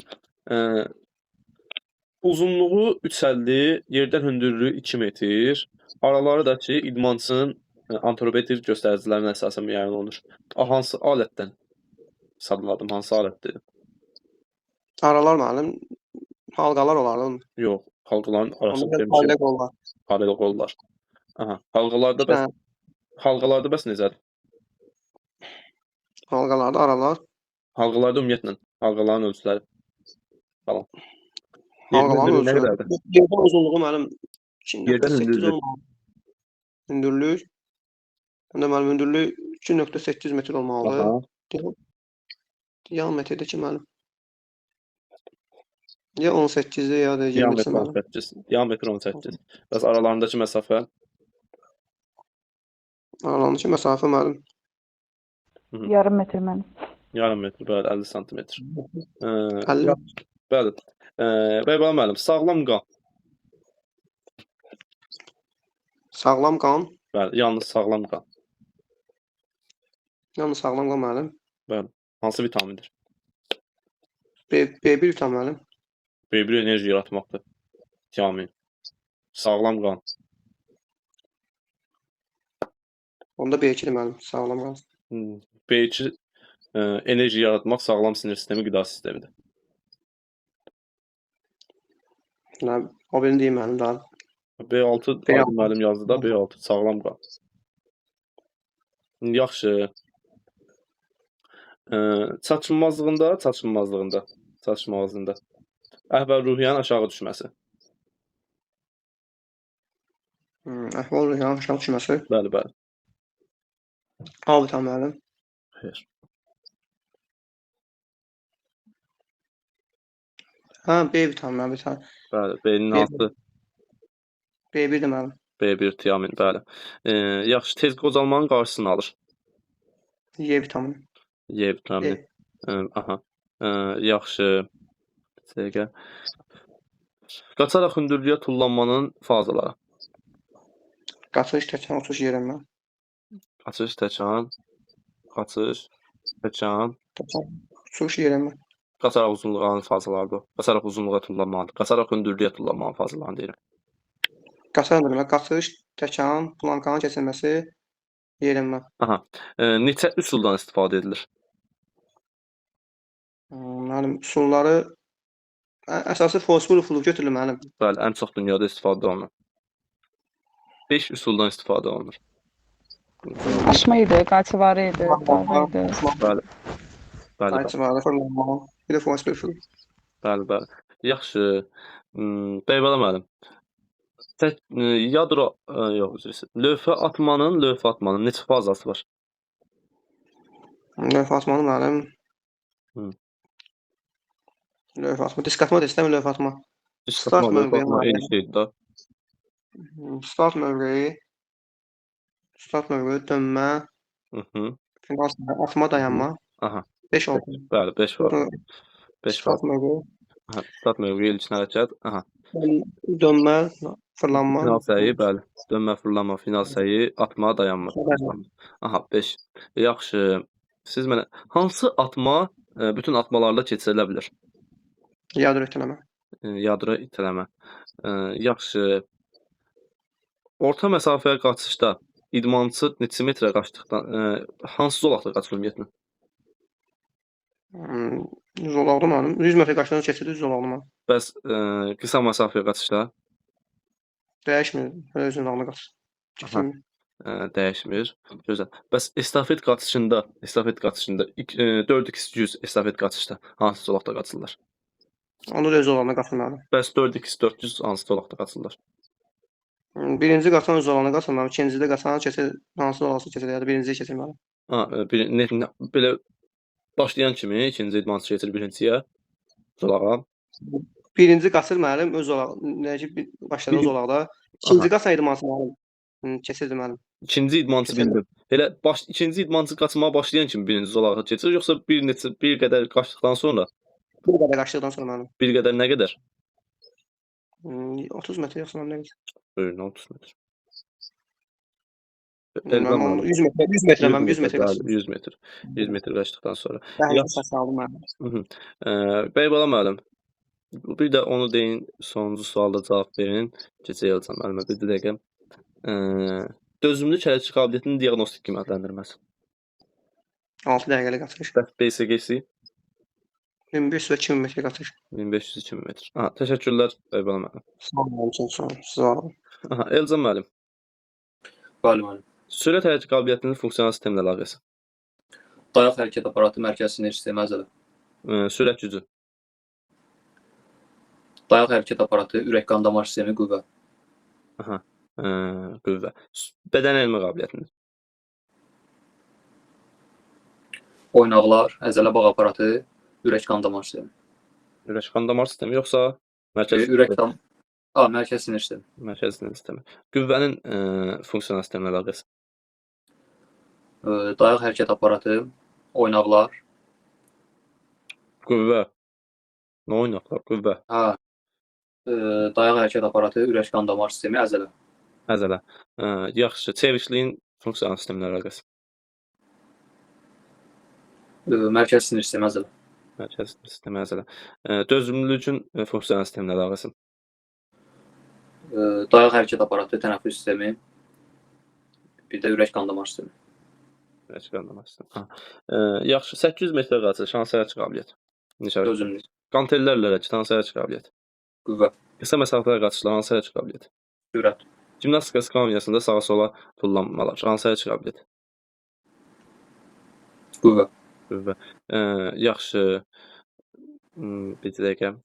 Uzunluğu 3,50, yerdən hündürlüyü 2 metr. Araları da ki, idmançının antropometrik göstəricilərinə əsasən müəyyən olunur. Hansı alətdən sadaladım? Hansı alətdir? Aralar müəllim, halqalar olardı. Yox, halqaların arası demişəm. Paralel qollar. Paralel qollar. Aha, halqalarda bəs, halqalarda bəs necədir? Halqalarda aralar. Halqalarda ümumiyyətlə, halqaların ölçüləri falan. Halqaların ölçüləri. Yerdən uzunluğu müəllim 2.8 olmalı. Hündürlük. Həm də müəllim hündürlük 2.8 metr olmalıdır. Diametrdəki ki müəllim. Ya 18-dir ya da 20-dir müəllim. Diametr 18. Bəs aralarındakı məsafə? Aralarındakı məsafə müəllim. Yarım metr müəllim. Yarım metr, bəli, 50 santimetr. 50. Bəli. Bəybala müəllim, sağlam qan. Sağlam qan? Bəli, yalnız sağlam qan. Yalnız sağlam qan müəllim. Bəli. Hansı vitamindir? B1 vitamin müəllim. B1 enerji yaratmaqdır. Tiamin. Sağlam qan. Onda B2-dir müəllim, sağlam qan. B2 enerji yaratmaq sağlam sinir sistemi, qida sistemidir. Nə, o birini deyim müəllim daha. B6 Aydın müəllim yazdı da, B6 sağlam qan. Yaxşı. Çatışmazlığında əhval-ruhiyyənin aşağı düşməsi. Əhval-ruhiyyənin aşağı düşməsi. Bəli, bəli. A vitamini müəllim. Xeyr. Hə, B vitamini, bir tane. Bəli, B-nin hansı? B1-dir müəllim. B1 tiamin, bəli. Yaxşı, tez qocalmanın qarşısını alır. Y vitamini. Y vitamini. Aha. Yaxşı. Dəqiqə. Qaçaraq hündürlüyə tullanmanın fazaları. Qaçış, təkan, uçuş, yerənmə. Qaçış, təkan, qaçış, təkan. Uçuş, yerənmə. Qaçaraq uzunluğun fazalarıdır. Qaçaraq uzunluğa tullanmanın, qaçaraq hündürlüyə tullanmanın fazalarını deyirəm. Qaçaraq demək, qaçış, təkan, plankanın keçirilməsi, yerənmə. Aha. Neçə üsuldan istifadə edilir? Mənim üsulları Əsası fosfor üsulu götürülür müəllim. Bəli, ən çox dünyada istifadə olunur. 5 üsuldan istifadə olunur. Aşma idi, qayçıvarı idi, dalğa idi. Bəli. Bəli, bəli. Qayçıvarı, fırlanma, bir də fosfor üsulu. Bəli, bəli. Yaxşı. Bəybala müəllim. Tək yadro, yox, üzr istəyirəm. Lövhə atmanın neçə fazası var? Lövhə atmanı müəllim. Hı. Lövhə atma, disk atma deyirsən, lövhə atma. Disk Start atma, lövhə mövqeyi atma eyni müəllim. şeydir da. Start mövqeyi. Start mövqeyi, dönmə, final sayı, atma, dayanma. Aha. 5 oldu. Bəli, 5 var. 5 var. Start mövqeyi, Aha, start mövqeyi, ilkin hərəkət. Aha. Dönmə, fırlanma. Final səyi, bəli. Dönmə, fırlanma, final səyi, atma, dayanma. Dayanma. Aha, 5. Yaxşı. Siz mənə hansı atma bütün atmalarda keçirilə bilər? Yadro itələmə. Yadro itələmə. Yaxşı. Orta məsafəyə qaçışda idmançı neçə metrə qaçdıqdan, hansı zolaqda qaçır ümumiyyətlə? Zolaqlı müəllim. 100 metrə qaçdan keçirdi, zolaqlı müəllim. Bəs qısa məsafəyə qaçışda Dəyişmir. Öz zolağına qaçır. Keçirmir. Dəyişmir. Gözəl. Bəs estafet qaçışında 4x 100 estafet qaçışda hansı zolaqda qaçırlar? Onda da öz zolağına qaçır müəllim. Bəs 4x 400 hansı zolaqda qaçırlar? Birinci qaçan öz zolağına qaçır müəllim. İkincidə qaçan keçir, hansı zolaqsa keçir, ya da birinciyə keçir müəllim. Ha, bir, belə başlayan kimi ikinci idmançı keçir birinciyə zolağa. Birinci qaçır müəllim öz zolağı, nə ki başladı zolaqda. İkinci qaçan idmançı müəllim. Keçirdi müəllim. İkinci idmançı Keçirdi. bildim. Elə ikinci idmançı qaçmağa başlayan kimi birinci zolağa keçir, yoxsa bir neçə bir qədər qaçdıqdan sonra? Bir qədər qaçdıqdan sonra müəllim. Bir qədər nə qədər? 30 metr yoxsa nə qədər? Buyurun, 30 metr. Mənim onu 100 metr, 100 metrə mənim 100 metr bəli, qaçdım. 100 metr. 100 metr qaçdıqdan sonra. Dəqiq Yaxşı. səs aldım müəllim. Bəybala müəllim, bir də onu deyin, sonuncu sualda cavab verin. Keçək Elcan müəllimə bir dəqiqə. Dözümlük hərəkət qabiliyyətinin diaqnostik qiymətləndirməsi. 6 dəqiqəlik qaçış. Bəs BSG-si 1500 və 2000 metr qaçış. 1500-2000 metr. Aha, təşəkkürlər Bəybala müəllim. Sağ olun, çox sağ olun. Sağ olun. Aha, Elcan müəllim. Bəli müəllim. Sürət hərəkət qabiliyyətinin funksional sistemlə əlaqəsi. Dayaq hərəkət aparatı, mərkəzi sinir sistemi, əzələ. Sürət gücü. Dayaq hərəkət aparatı, ürək qan damar sistemi, qüvvə. Aha, qüvvə. Bədən əyilmə qabiliyyətinin. Oynaqlar, əzələ bağ aparatı, ürək qan damar sistemi. Ürək qan damar sistemi yoxsa mərkəz Ürək qan mərkəzi sinir sistemi. Mərkəzi sinir sistemi. Qüvvənin funksional sistemlə əlaqəsi. Dayaq hərəkət aparatı, oynaqlar. Qüvvə. Nə oynaqlar? Qüvvə. Hə. Dayaq hərəkət aparatı, ürək qan damar sistemi, əzələ. Əzələ. Yaxşı, çevikliyin funksional sistemlə əlaqəsi. Mərkəzi sinir sistemi, əzələ. Mərkəzi sinir sistemi, əzələ. Dözümlülüyün funksional sistemlə əlaqəsi. Dayaq hərəkət aparatı, tənəffüs sistemi, bir də ürək qan damar sistemi. Ürək qan damar sistemi. Ha. Yaxşı, 800 metrə qaçış, hansı hərəkət qabiliyyəti? Neçə? Dözümlülük. Qantellərlə hərəkət, hansı hərəkət qabiliyyəti? Qüvvə. Qısa məsafəyə qaçışlar, hansı hərəkət qabiliyyəti? Sürət. Gimnastika skamyasında sağa-sola tullanmalar, hansı hərəkət qabiliyyəti? Qüvvə. Qüvvə. Yaxşı. Bir dəqiqə.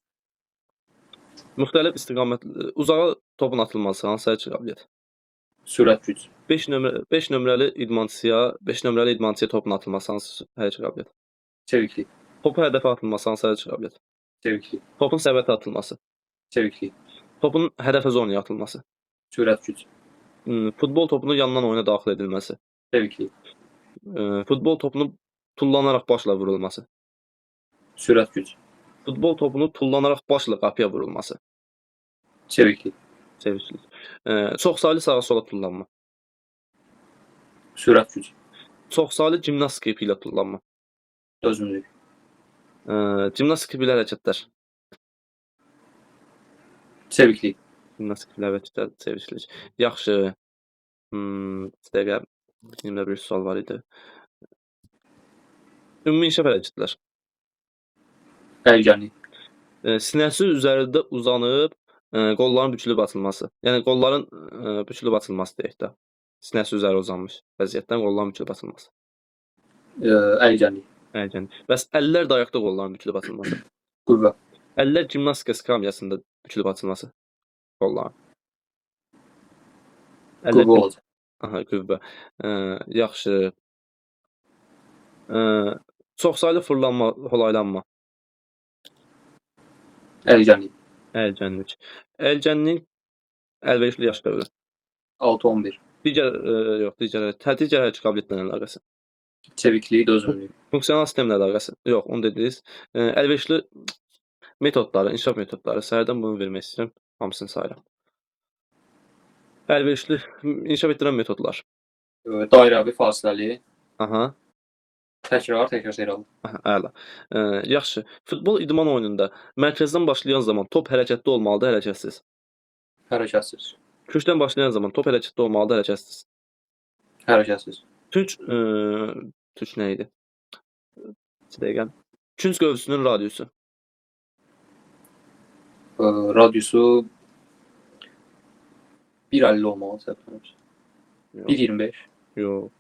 Müxtəlif istiqamət uzağa topun atılması, hansı hərəkət qabiliyyəti? Sürət, güc. 5 nömrə 5 nömrəli idmançıya, 5 nömrəli idmançıya topun atılması, hansı hərəkət qabiliyyəti? Çeviklik. Topu hədəfə atılması, hansı hərəkət qabiliyyəti? Çeviklik. Topun səbətə atılması. Çeviklik. Topun hədəfə zonaya atılması. Sürət, güc. Futbol topunun yandan oyuna daxil edilməsi. Çeviklik. Futbol topunun tullanaraq başla vurulması. Sürət, güc. Futbol topunun tullanaraq başla qapıya vurulması. Çeviklik. Çeviklik. Çoxsaylı sağa-sola tullanma. Sürət, güc. Çoxsaylı gimnastika ipi ilə tullanma. Dözümlülük. Gimnastika ipi ilə hərəkətlər. Çeviklik. Gimnastika ilə hərəkətlər, çeviklik. Yaxşı. Bir dəqiqə. Benimdə bir sual var idi. Ümumi inkişaf hərəkətlər. Əyilgənlik. Sinəsi üzərində uzanıb qolların bükülüb açılması. Yəni qolların bükülüb açılması deyək də. Sinəsi üzəri uzanmış vəziyyətdən qolların bükülüb açılması. Əyilgənlik. Əyilgənlik. Bəs əllər dayaqda qolların bükülüb açılması. Qüvvə. Əllər gimnastika skamyasında bükülüb açılması qolların. Əllər Qüvvə olacaq. Aha, qüvvə. Yaxşı. Çoxsaylı fırlanma, holaylanma. Əyilgənlik. Əyilgənlik. Əyilgənliyin əlverişli yaş dövrü. 6-11. Digər yox, digər digər hər iki qabiliyyətlə əlaqəsi. Çeviklik, dözümlülük. Funksional sistemlə əlaqəsi. Yox, onu dediniz. Əlverişli metodları, inkişaf metodları. Səhərdən bunu vermək istəyirəm. Hamısını sayıram. Əlverişli inkişaf etdirən metodlar. Dairəvi, fasiləli. Aha. Təkrar, təkrar serial. Aha, əla. Yaxşı. Futbol idman oyununda mərkəzdən başlayan zaman top hərəkətdə olmalıdır, hərəkətsiz. Hərəkətsiz. Kökdən başlayan zaman top hərəkətdə olmalıdır, hərəkətsiz. Hərəkətsiz. Tünc, tünc nə idi? Bir dəqiqə. Künc qövsünün radiusu. Radiusu 1.50 olmalı səhv etmirəmsə. 1.25. Yox.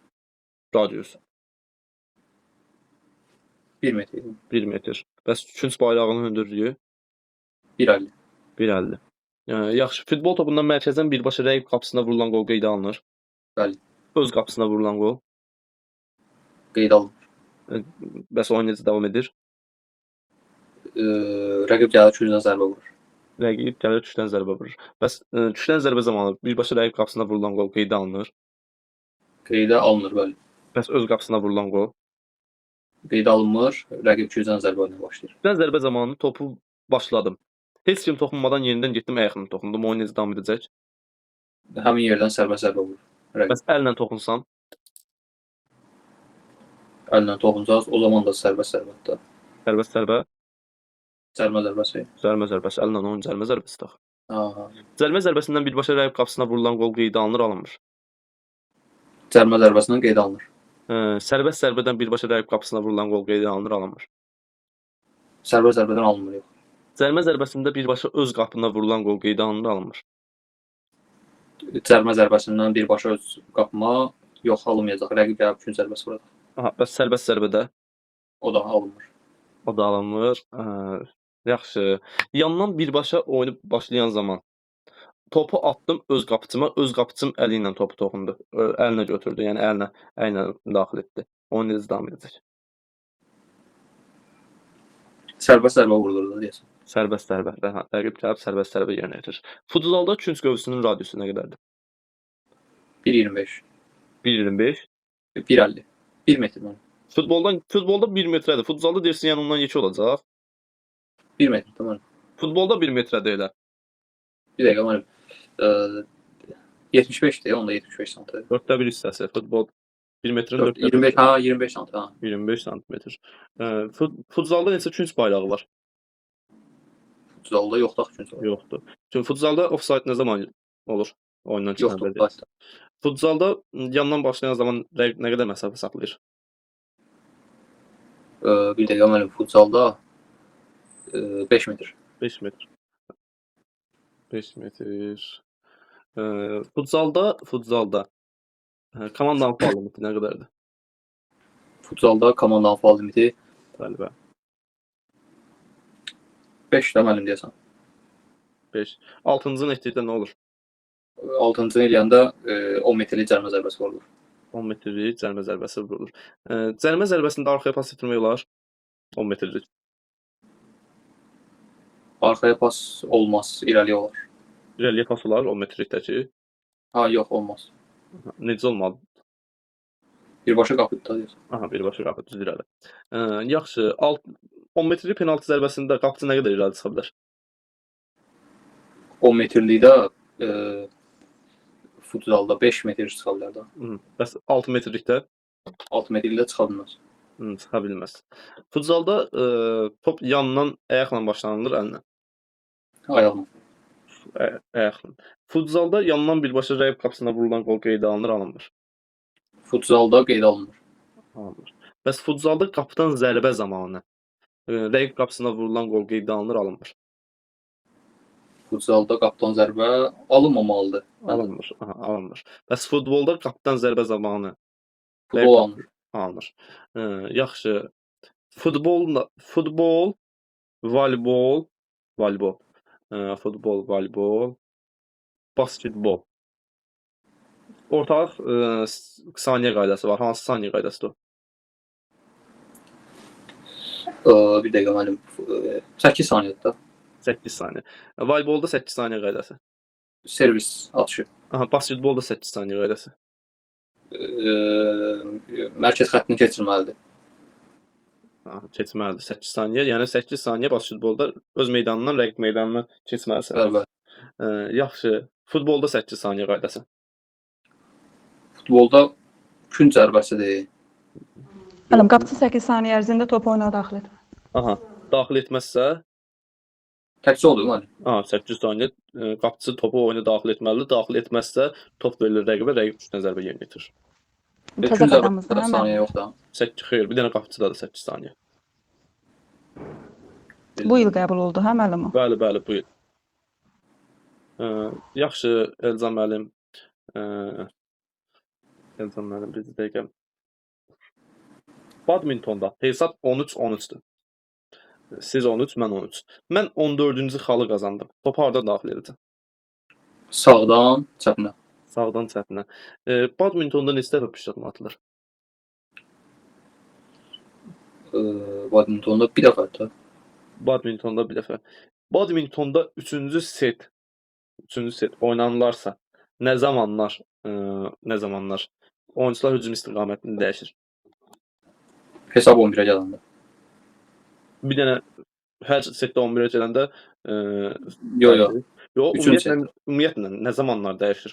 Radius. 1 metr. 1 metr. Bəs künc bayrağının hündürlüyü? 1.50. 1.50. Yaxşı, futbol topundan mərkəzdən birbaşa rəqib qapısına vurulan qol qeydə alınır. Bəli. Öz qapısına vurulan qol. Qeydə alınır. Bəs oyun necə davam edir? Rəqib gəlir küncdən zərbə vurur. Rəqib gəlir tükdən zərbə vurur. Bəs tükdən zərbə zamanı birbaşa rəqib qapısına vurulan qol qeydə alınır. Qeydə alınır, bəli. Bəs öz qapısına vurulan qol? Qeydə alınmır, rəqib küncdən zərbə ilə başlayır. Tükdən zərbə zamanı topu başladım. Heç kim toxunmadan yenidən getdim, ayaqla toxundum. Oyun necə davam edəcək? Həmin yerdən sərbəst zərbə vurur. Rəqib. Bəs əllə toxunsam? Əllə toxunsaz, o zaman da sərbəst zərbədir. Sərbəst zərbə? Cərmə zərbəsi. Cərmə zərbəsi. Əllə oyun cərmə zərbəsi axı. Aha. Cərmə zərbəsindən birbaşa rəqib qapısına vurulan qol qeydə alınır, alınmır. Cərmə zərbəsindən qeydə alınır. Sərbəst zərbədən birbaşa rəqib qapısına vurulan qol qeydə alınır, alınmır. Sərbəst zərbədən alınmır, yox. Cərmə zərbəsində birbaşa öz qapına vurulan qol qeydə alınır, alınmır. Cərmə zərbəsindən birbaşa öz qapıma yox, alınmayacaq. Rəqib gəlib künc zərbəsi vuracaq. Aha, bəs sərbəst zərbədə? O da alınmır. O da alınmır. Yaxşı. Yandan birbaşa oyunu başlayan zaman topu atdım öz qapıcıma, öz qapıcım əli ilə topu toxundu. Əlinə götürdü, yəni əlinə daxil etdi. Oyun necə davam edəcək? Sərbəst zərbə vurulur da deyəsən. Sərbəst zərbə. Rəqib gəlib sərbəst zərbə yerinə yetirir. Futzalda künc qövsünün radiusu nə qədərdir? 1.25. 1.25. 1.50. 1 metr mənim. Futbolda 1 metrədir. Futzalda deyirsin, yəni ondan yekə olacaq. 1 metr, tamam. Futbolda 1 metrədir elə. Bir dəqiqə mənim. 75-dir, onda 75 sm. 4də 1 hissəsi. Futbol 1 metrin 4də 1. 25, ha, 25 sm, ha. 25 sm. Futzalda neçə künc bayrağı var? Futzalda yoxdur axı künc bayrağı. Yoxdur. Çünki futzalda ofsayt nə zaman olur? Oyundan çıxan Yoxdur. vəziyyət. Futzalda yandan başlayan zaman rəqib nə qədər məsafə saxlayır? Bir dəqiqə mənim, futzalda 5 metr. 5 metr. 5 metr. Futzalda komandanın faul limiti nə qədərdir? Futzalda komandanın faul limiti Bəli, bəli. 5 də mənim deyəsən. 5. 6-cını etdikdə nə olur? 6-cını eləyəndə 10 metrlik cərmə zərbəsi vurulur. 10 metrlik cərmə zərbəsi vurulur. Cərmə zərbəsində arxaya pas etdirmək olar? 10 metrlik. Arxaya pas olmaz, irəliyə olar. İrəliyə pas olar 10 metrlikdəki? Ha, yox, olmaz. Necə olmalı? Birbaşa qapıdır da deyəsən. Aha, birbaşa qapı, düz irəli. Yaxşı, 10 metrlik penaltı zərbəsində qapıcı nə qədər irəli çıxa bilər? 10 metrlikdə futzalda 5 metr çıxa bilər də. Bəs 6 metrlikdə? 6 metrlikdə çıxa bilməz. Çıxa bilməz. Futzalda top yandan ayaqla başlanılır, əllə. Ayaqla. Ayaqla. Futzalda yandan birbaşa rəqib qapısına vurulan qol qeydə alınır, alınmır. Futzalda qeydə alınmır. Alınmır. Bəs futzalda qapıdan zərbə zamanı Rəqib qapısına vurulan qol qeydə alınır, alınmır. Futzalda qapıdan zərbə alınmamalıdır. Alınmır. Aha, alınmır. Bəs futbolda qapıdan zərbə zamanı Futbol alınır. Alınır. Yaxşı. Futbol, voleybol, voleybol. Futbol, voleybol, basketbol. Ortaq saniyə qaydası var. Hansı saniyə qaydasıdır o? Bir dəqiqə müəllim. 8 saniyədir də. 8 saniyə. Voleybolda 8 saniyə qaydası. Servis atışı. Aha, basketbolda 8 saniyə qaydası. Mərkəz xəttini keçirməlidir. Aha, keçməlidir 8 saniyə. Yəni 8 saniyə basketbolda öz meydanından rəqib meydanına keçməlisən. Bəli, bəli. Yaxşı. Futbolda 8 saniyə qaydası. Futbolda künc zərbəsidir. Müəllim, qapıçı 8 saniyə ərzində topu oyuna daxil etmir. Aha, daxil etməzsə, Təkcə odur müəllim. aha, 8 saniyə qapıçı topu oyuna daxil etməlidir. Daxil etməzsə top verilir rəqibə, rəqib 3 dənə zərbə yerinə yetirir. Təzə Künc qaydamızdır, zərbəsi hə müəllim? saniyə yox da. 8 xeyr, bir dənə qapıçıdadır 8 saniyə. Bu il qəbul oldu, hə müəllim o? Bəli, bəli, bu il. Yaxşı, Elcan müəllim. Elcan müəllim, bir dəqiqə. Badmintonda hesab 13-13-dür. Siz 13, mən 13. Mən 14-cü xalı qazandım. Topu harda daxil edəcəm? Sağdan çəpinə. Sağdan çəpinə. Badmintonda neçə dəfə püşkatma atılır? Badmintonda bir dəfə də. Badmintonda bir dəfə. Badmintonda 3-cü set, 3-cü set oynanılarsa, nə zamanlar, nə zamanlar oyunçular hücum istiqamətini dəyişir? Hesab 11-ə gələndə. Bir dənə hər setdə 11-ə gələndə Yox, yox. Yox, Üçüncü ümumiyyətlə nə zamanlar dəyişir?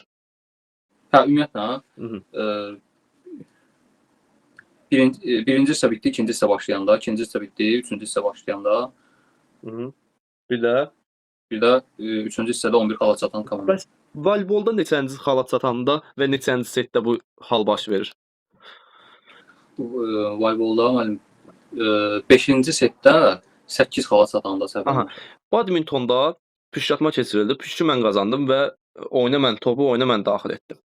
Hə, ümumiyyətlə, hə. Hı -hı. Birinci hissə bitdi, ikinci hissə başlayanda, ikinci hissə bitdi, üçüncü hissə başlayanda, Hı -hı. Bir də bir də üçüncü hissədə 11 xala çatan komanda. Bəs voleybolda neçənci xala çatanda və neçənci setdə bu hal baş verir? Voleybolda müəllim 5-ci setdə 8 xala çatanda səhv. Aha. Badmintonda püşkatma keçirildi. Püşkü mən qazandım və oyuna mən topu oyuna mən daxil etdim.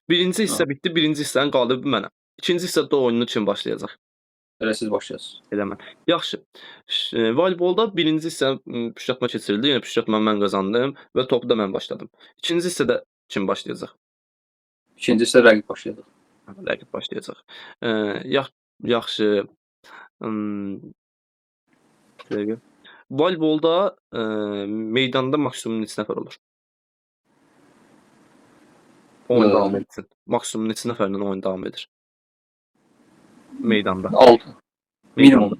Birinci hissə bitdi, birinci hissənin qalibi mənəm. İkinci hissədə oyunu kim başlayacaq? Elə siz başlayasınız. Elə mən. Yaxşı. Voleybolda birinci hissə püşkatma keçirildi. Yəni püşkatma mən qazandım və topu da mən başladım. İkinci hissədə kim başlayacaq? İkinci hissə rəqib başlayacaq. Rəqib başlayacaq. Yaxşı. Dəqiqə. Voleybolda meydanda maksimum neçə nəfər olur? Oyun davam etsin. Maksimum neçə nəfərlə oyun davam edir? Meydanda. 6. Minimum.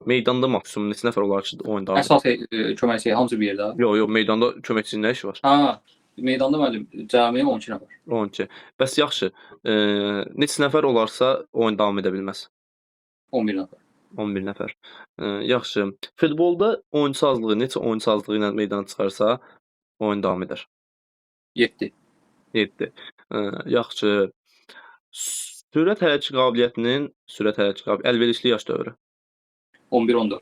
Meydanda maksimum neçə nəfər olar ki, oyun davam edir? Əsas köməkçi hamısı bir yerdə. Yox, yox, meydanda köməkçinin nə işi var? Hə, meydanda müəllim cəmi 12 nəfər. 12. Bəs yaxşı, neçə nəfər olarsa oyun davam edə bilməz? 11 nəfər. 11 nəfər. Yaxşı. Futbolda oyunçu azlığı neçə oyunçu azlığı ilə meydana çıxarsa oyun davam edər? 7. 7. Yaxşı. Sürət hərəkət qabiliyyətinin əlverişli yaş dövrü. 11-14.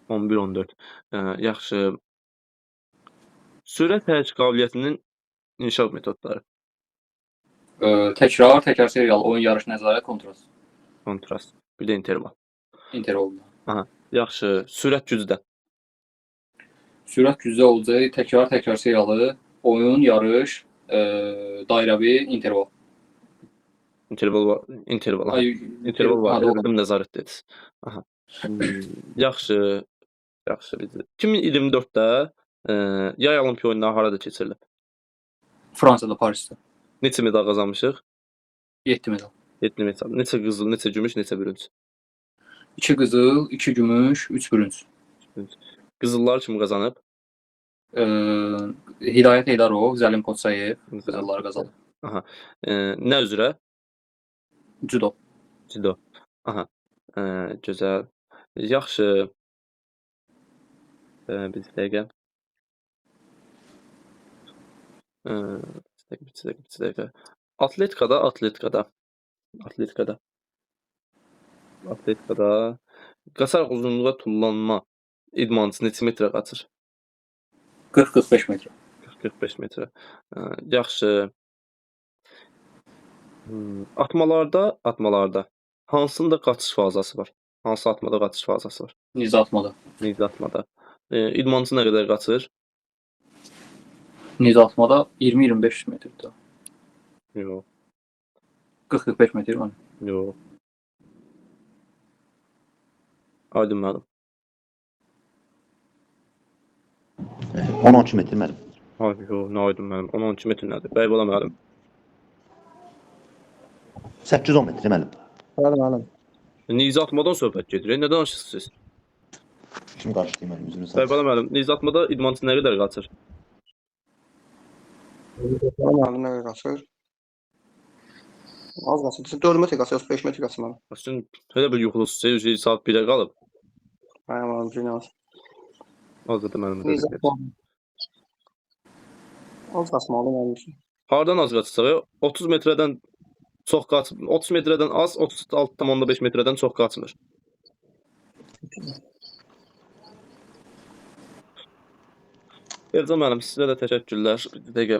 11-14. Yaxşı. Sürət hərəkət qabiliyyətinin inkişaf metodları. Təkrar, təkrar serial, oyun, yarış, nəzarət, kontrast. Kontrast. Bir də interval. Interval. Aha. Yaxşı. Sürət gücdə. Sürət gücdə olacaq təkrar, təkrar serialı, oyun, yarış, dairəvi, interval. Interval var. Interval. Aha. İnterval var. Dedim nəzarət dediniz. Aha. Yaxşı. Yaxşı. 2024-də yay Olimpiya oyunları harada keçirilib? Fransada, Parisdə. Neçə medal qazanmışıq? 7 medal. 7 medal. Neçə qızıl, neçə gümüş, neçə bürünc? 2 qızıl, 2 gümüş, 3 bürünc. Qızıllar kim qazanıb? Hidayət Heydarov, Zəlim Koçayev qızılları qazanıb. Aha. Nə üzrə? Judo. Judo. Aha. Gözəl. Yaxşı. Bir dəqiqə. Bir dəqiqə. Atletikada. Qaçaraq uzunluğa tullanma İdmançı neçə metrə qaçır? 40-45 metr. 45 metrə. Yaxşı. Atmalarda hansında qaçış fazası var? Hansı atmada qaçış fazası var? Nizə atmada. Nizə atmada. İdmançı nə qədər qaçır? Nizə atmada 20-25 metrdir. Yox. 40-45 metr var. Yox. Aydın müəllim. 10-12 metr müəllim. Ay, yox, nə Aydın müəllim? 10-12 metr nədir? Bəybala müəllim. 8-10 metr müəllim. Bəli müəllim. Nizə atmadan söhbət gedir. Nə danışırsınız siz? Kim qarışdı müəllim, üzrünü sağ. Bəybala müəllim, nizə atmada idmançı nə qədər qaçır? Bəli müəllim, nə qədər qaçır? Az qaçır. 4 metr qaçır, 5 metr qaçır müəllim. Sizin elə bir yuxulusunuz, saat 1-ə qalıb. Bəli müəllim, günah. Az da müəllim. Nizə atmada. Az qaçmalı müəllim. Hardan az qaçırsa, 30 metrədən çox qaç, 30 metrədən az, 36,5 metrədən çox qaçmır. Elcan müəllim, sizə də təşəkkürlər. Bir dəqiqə.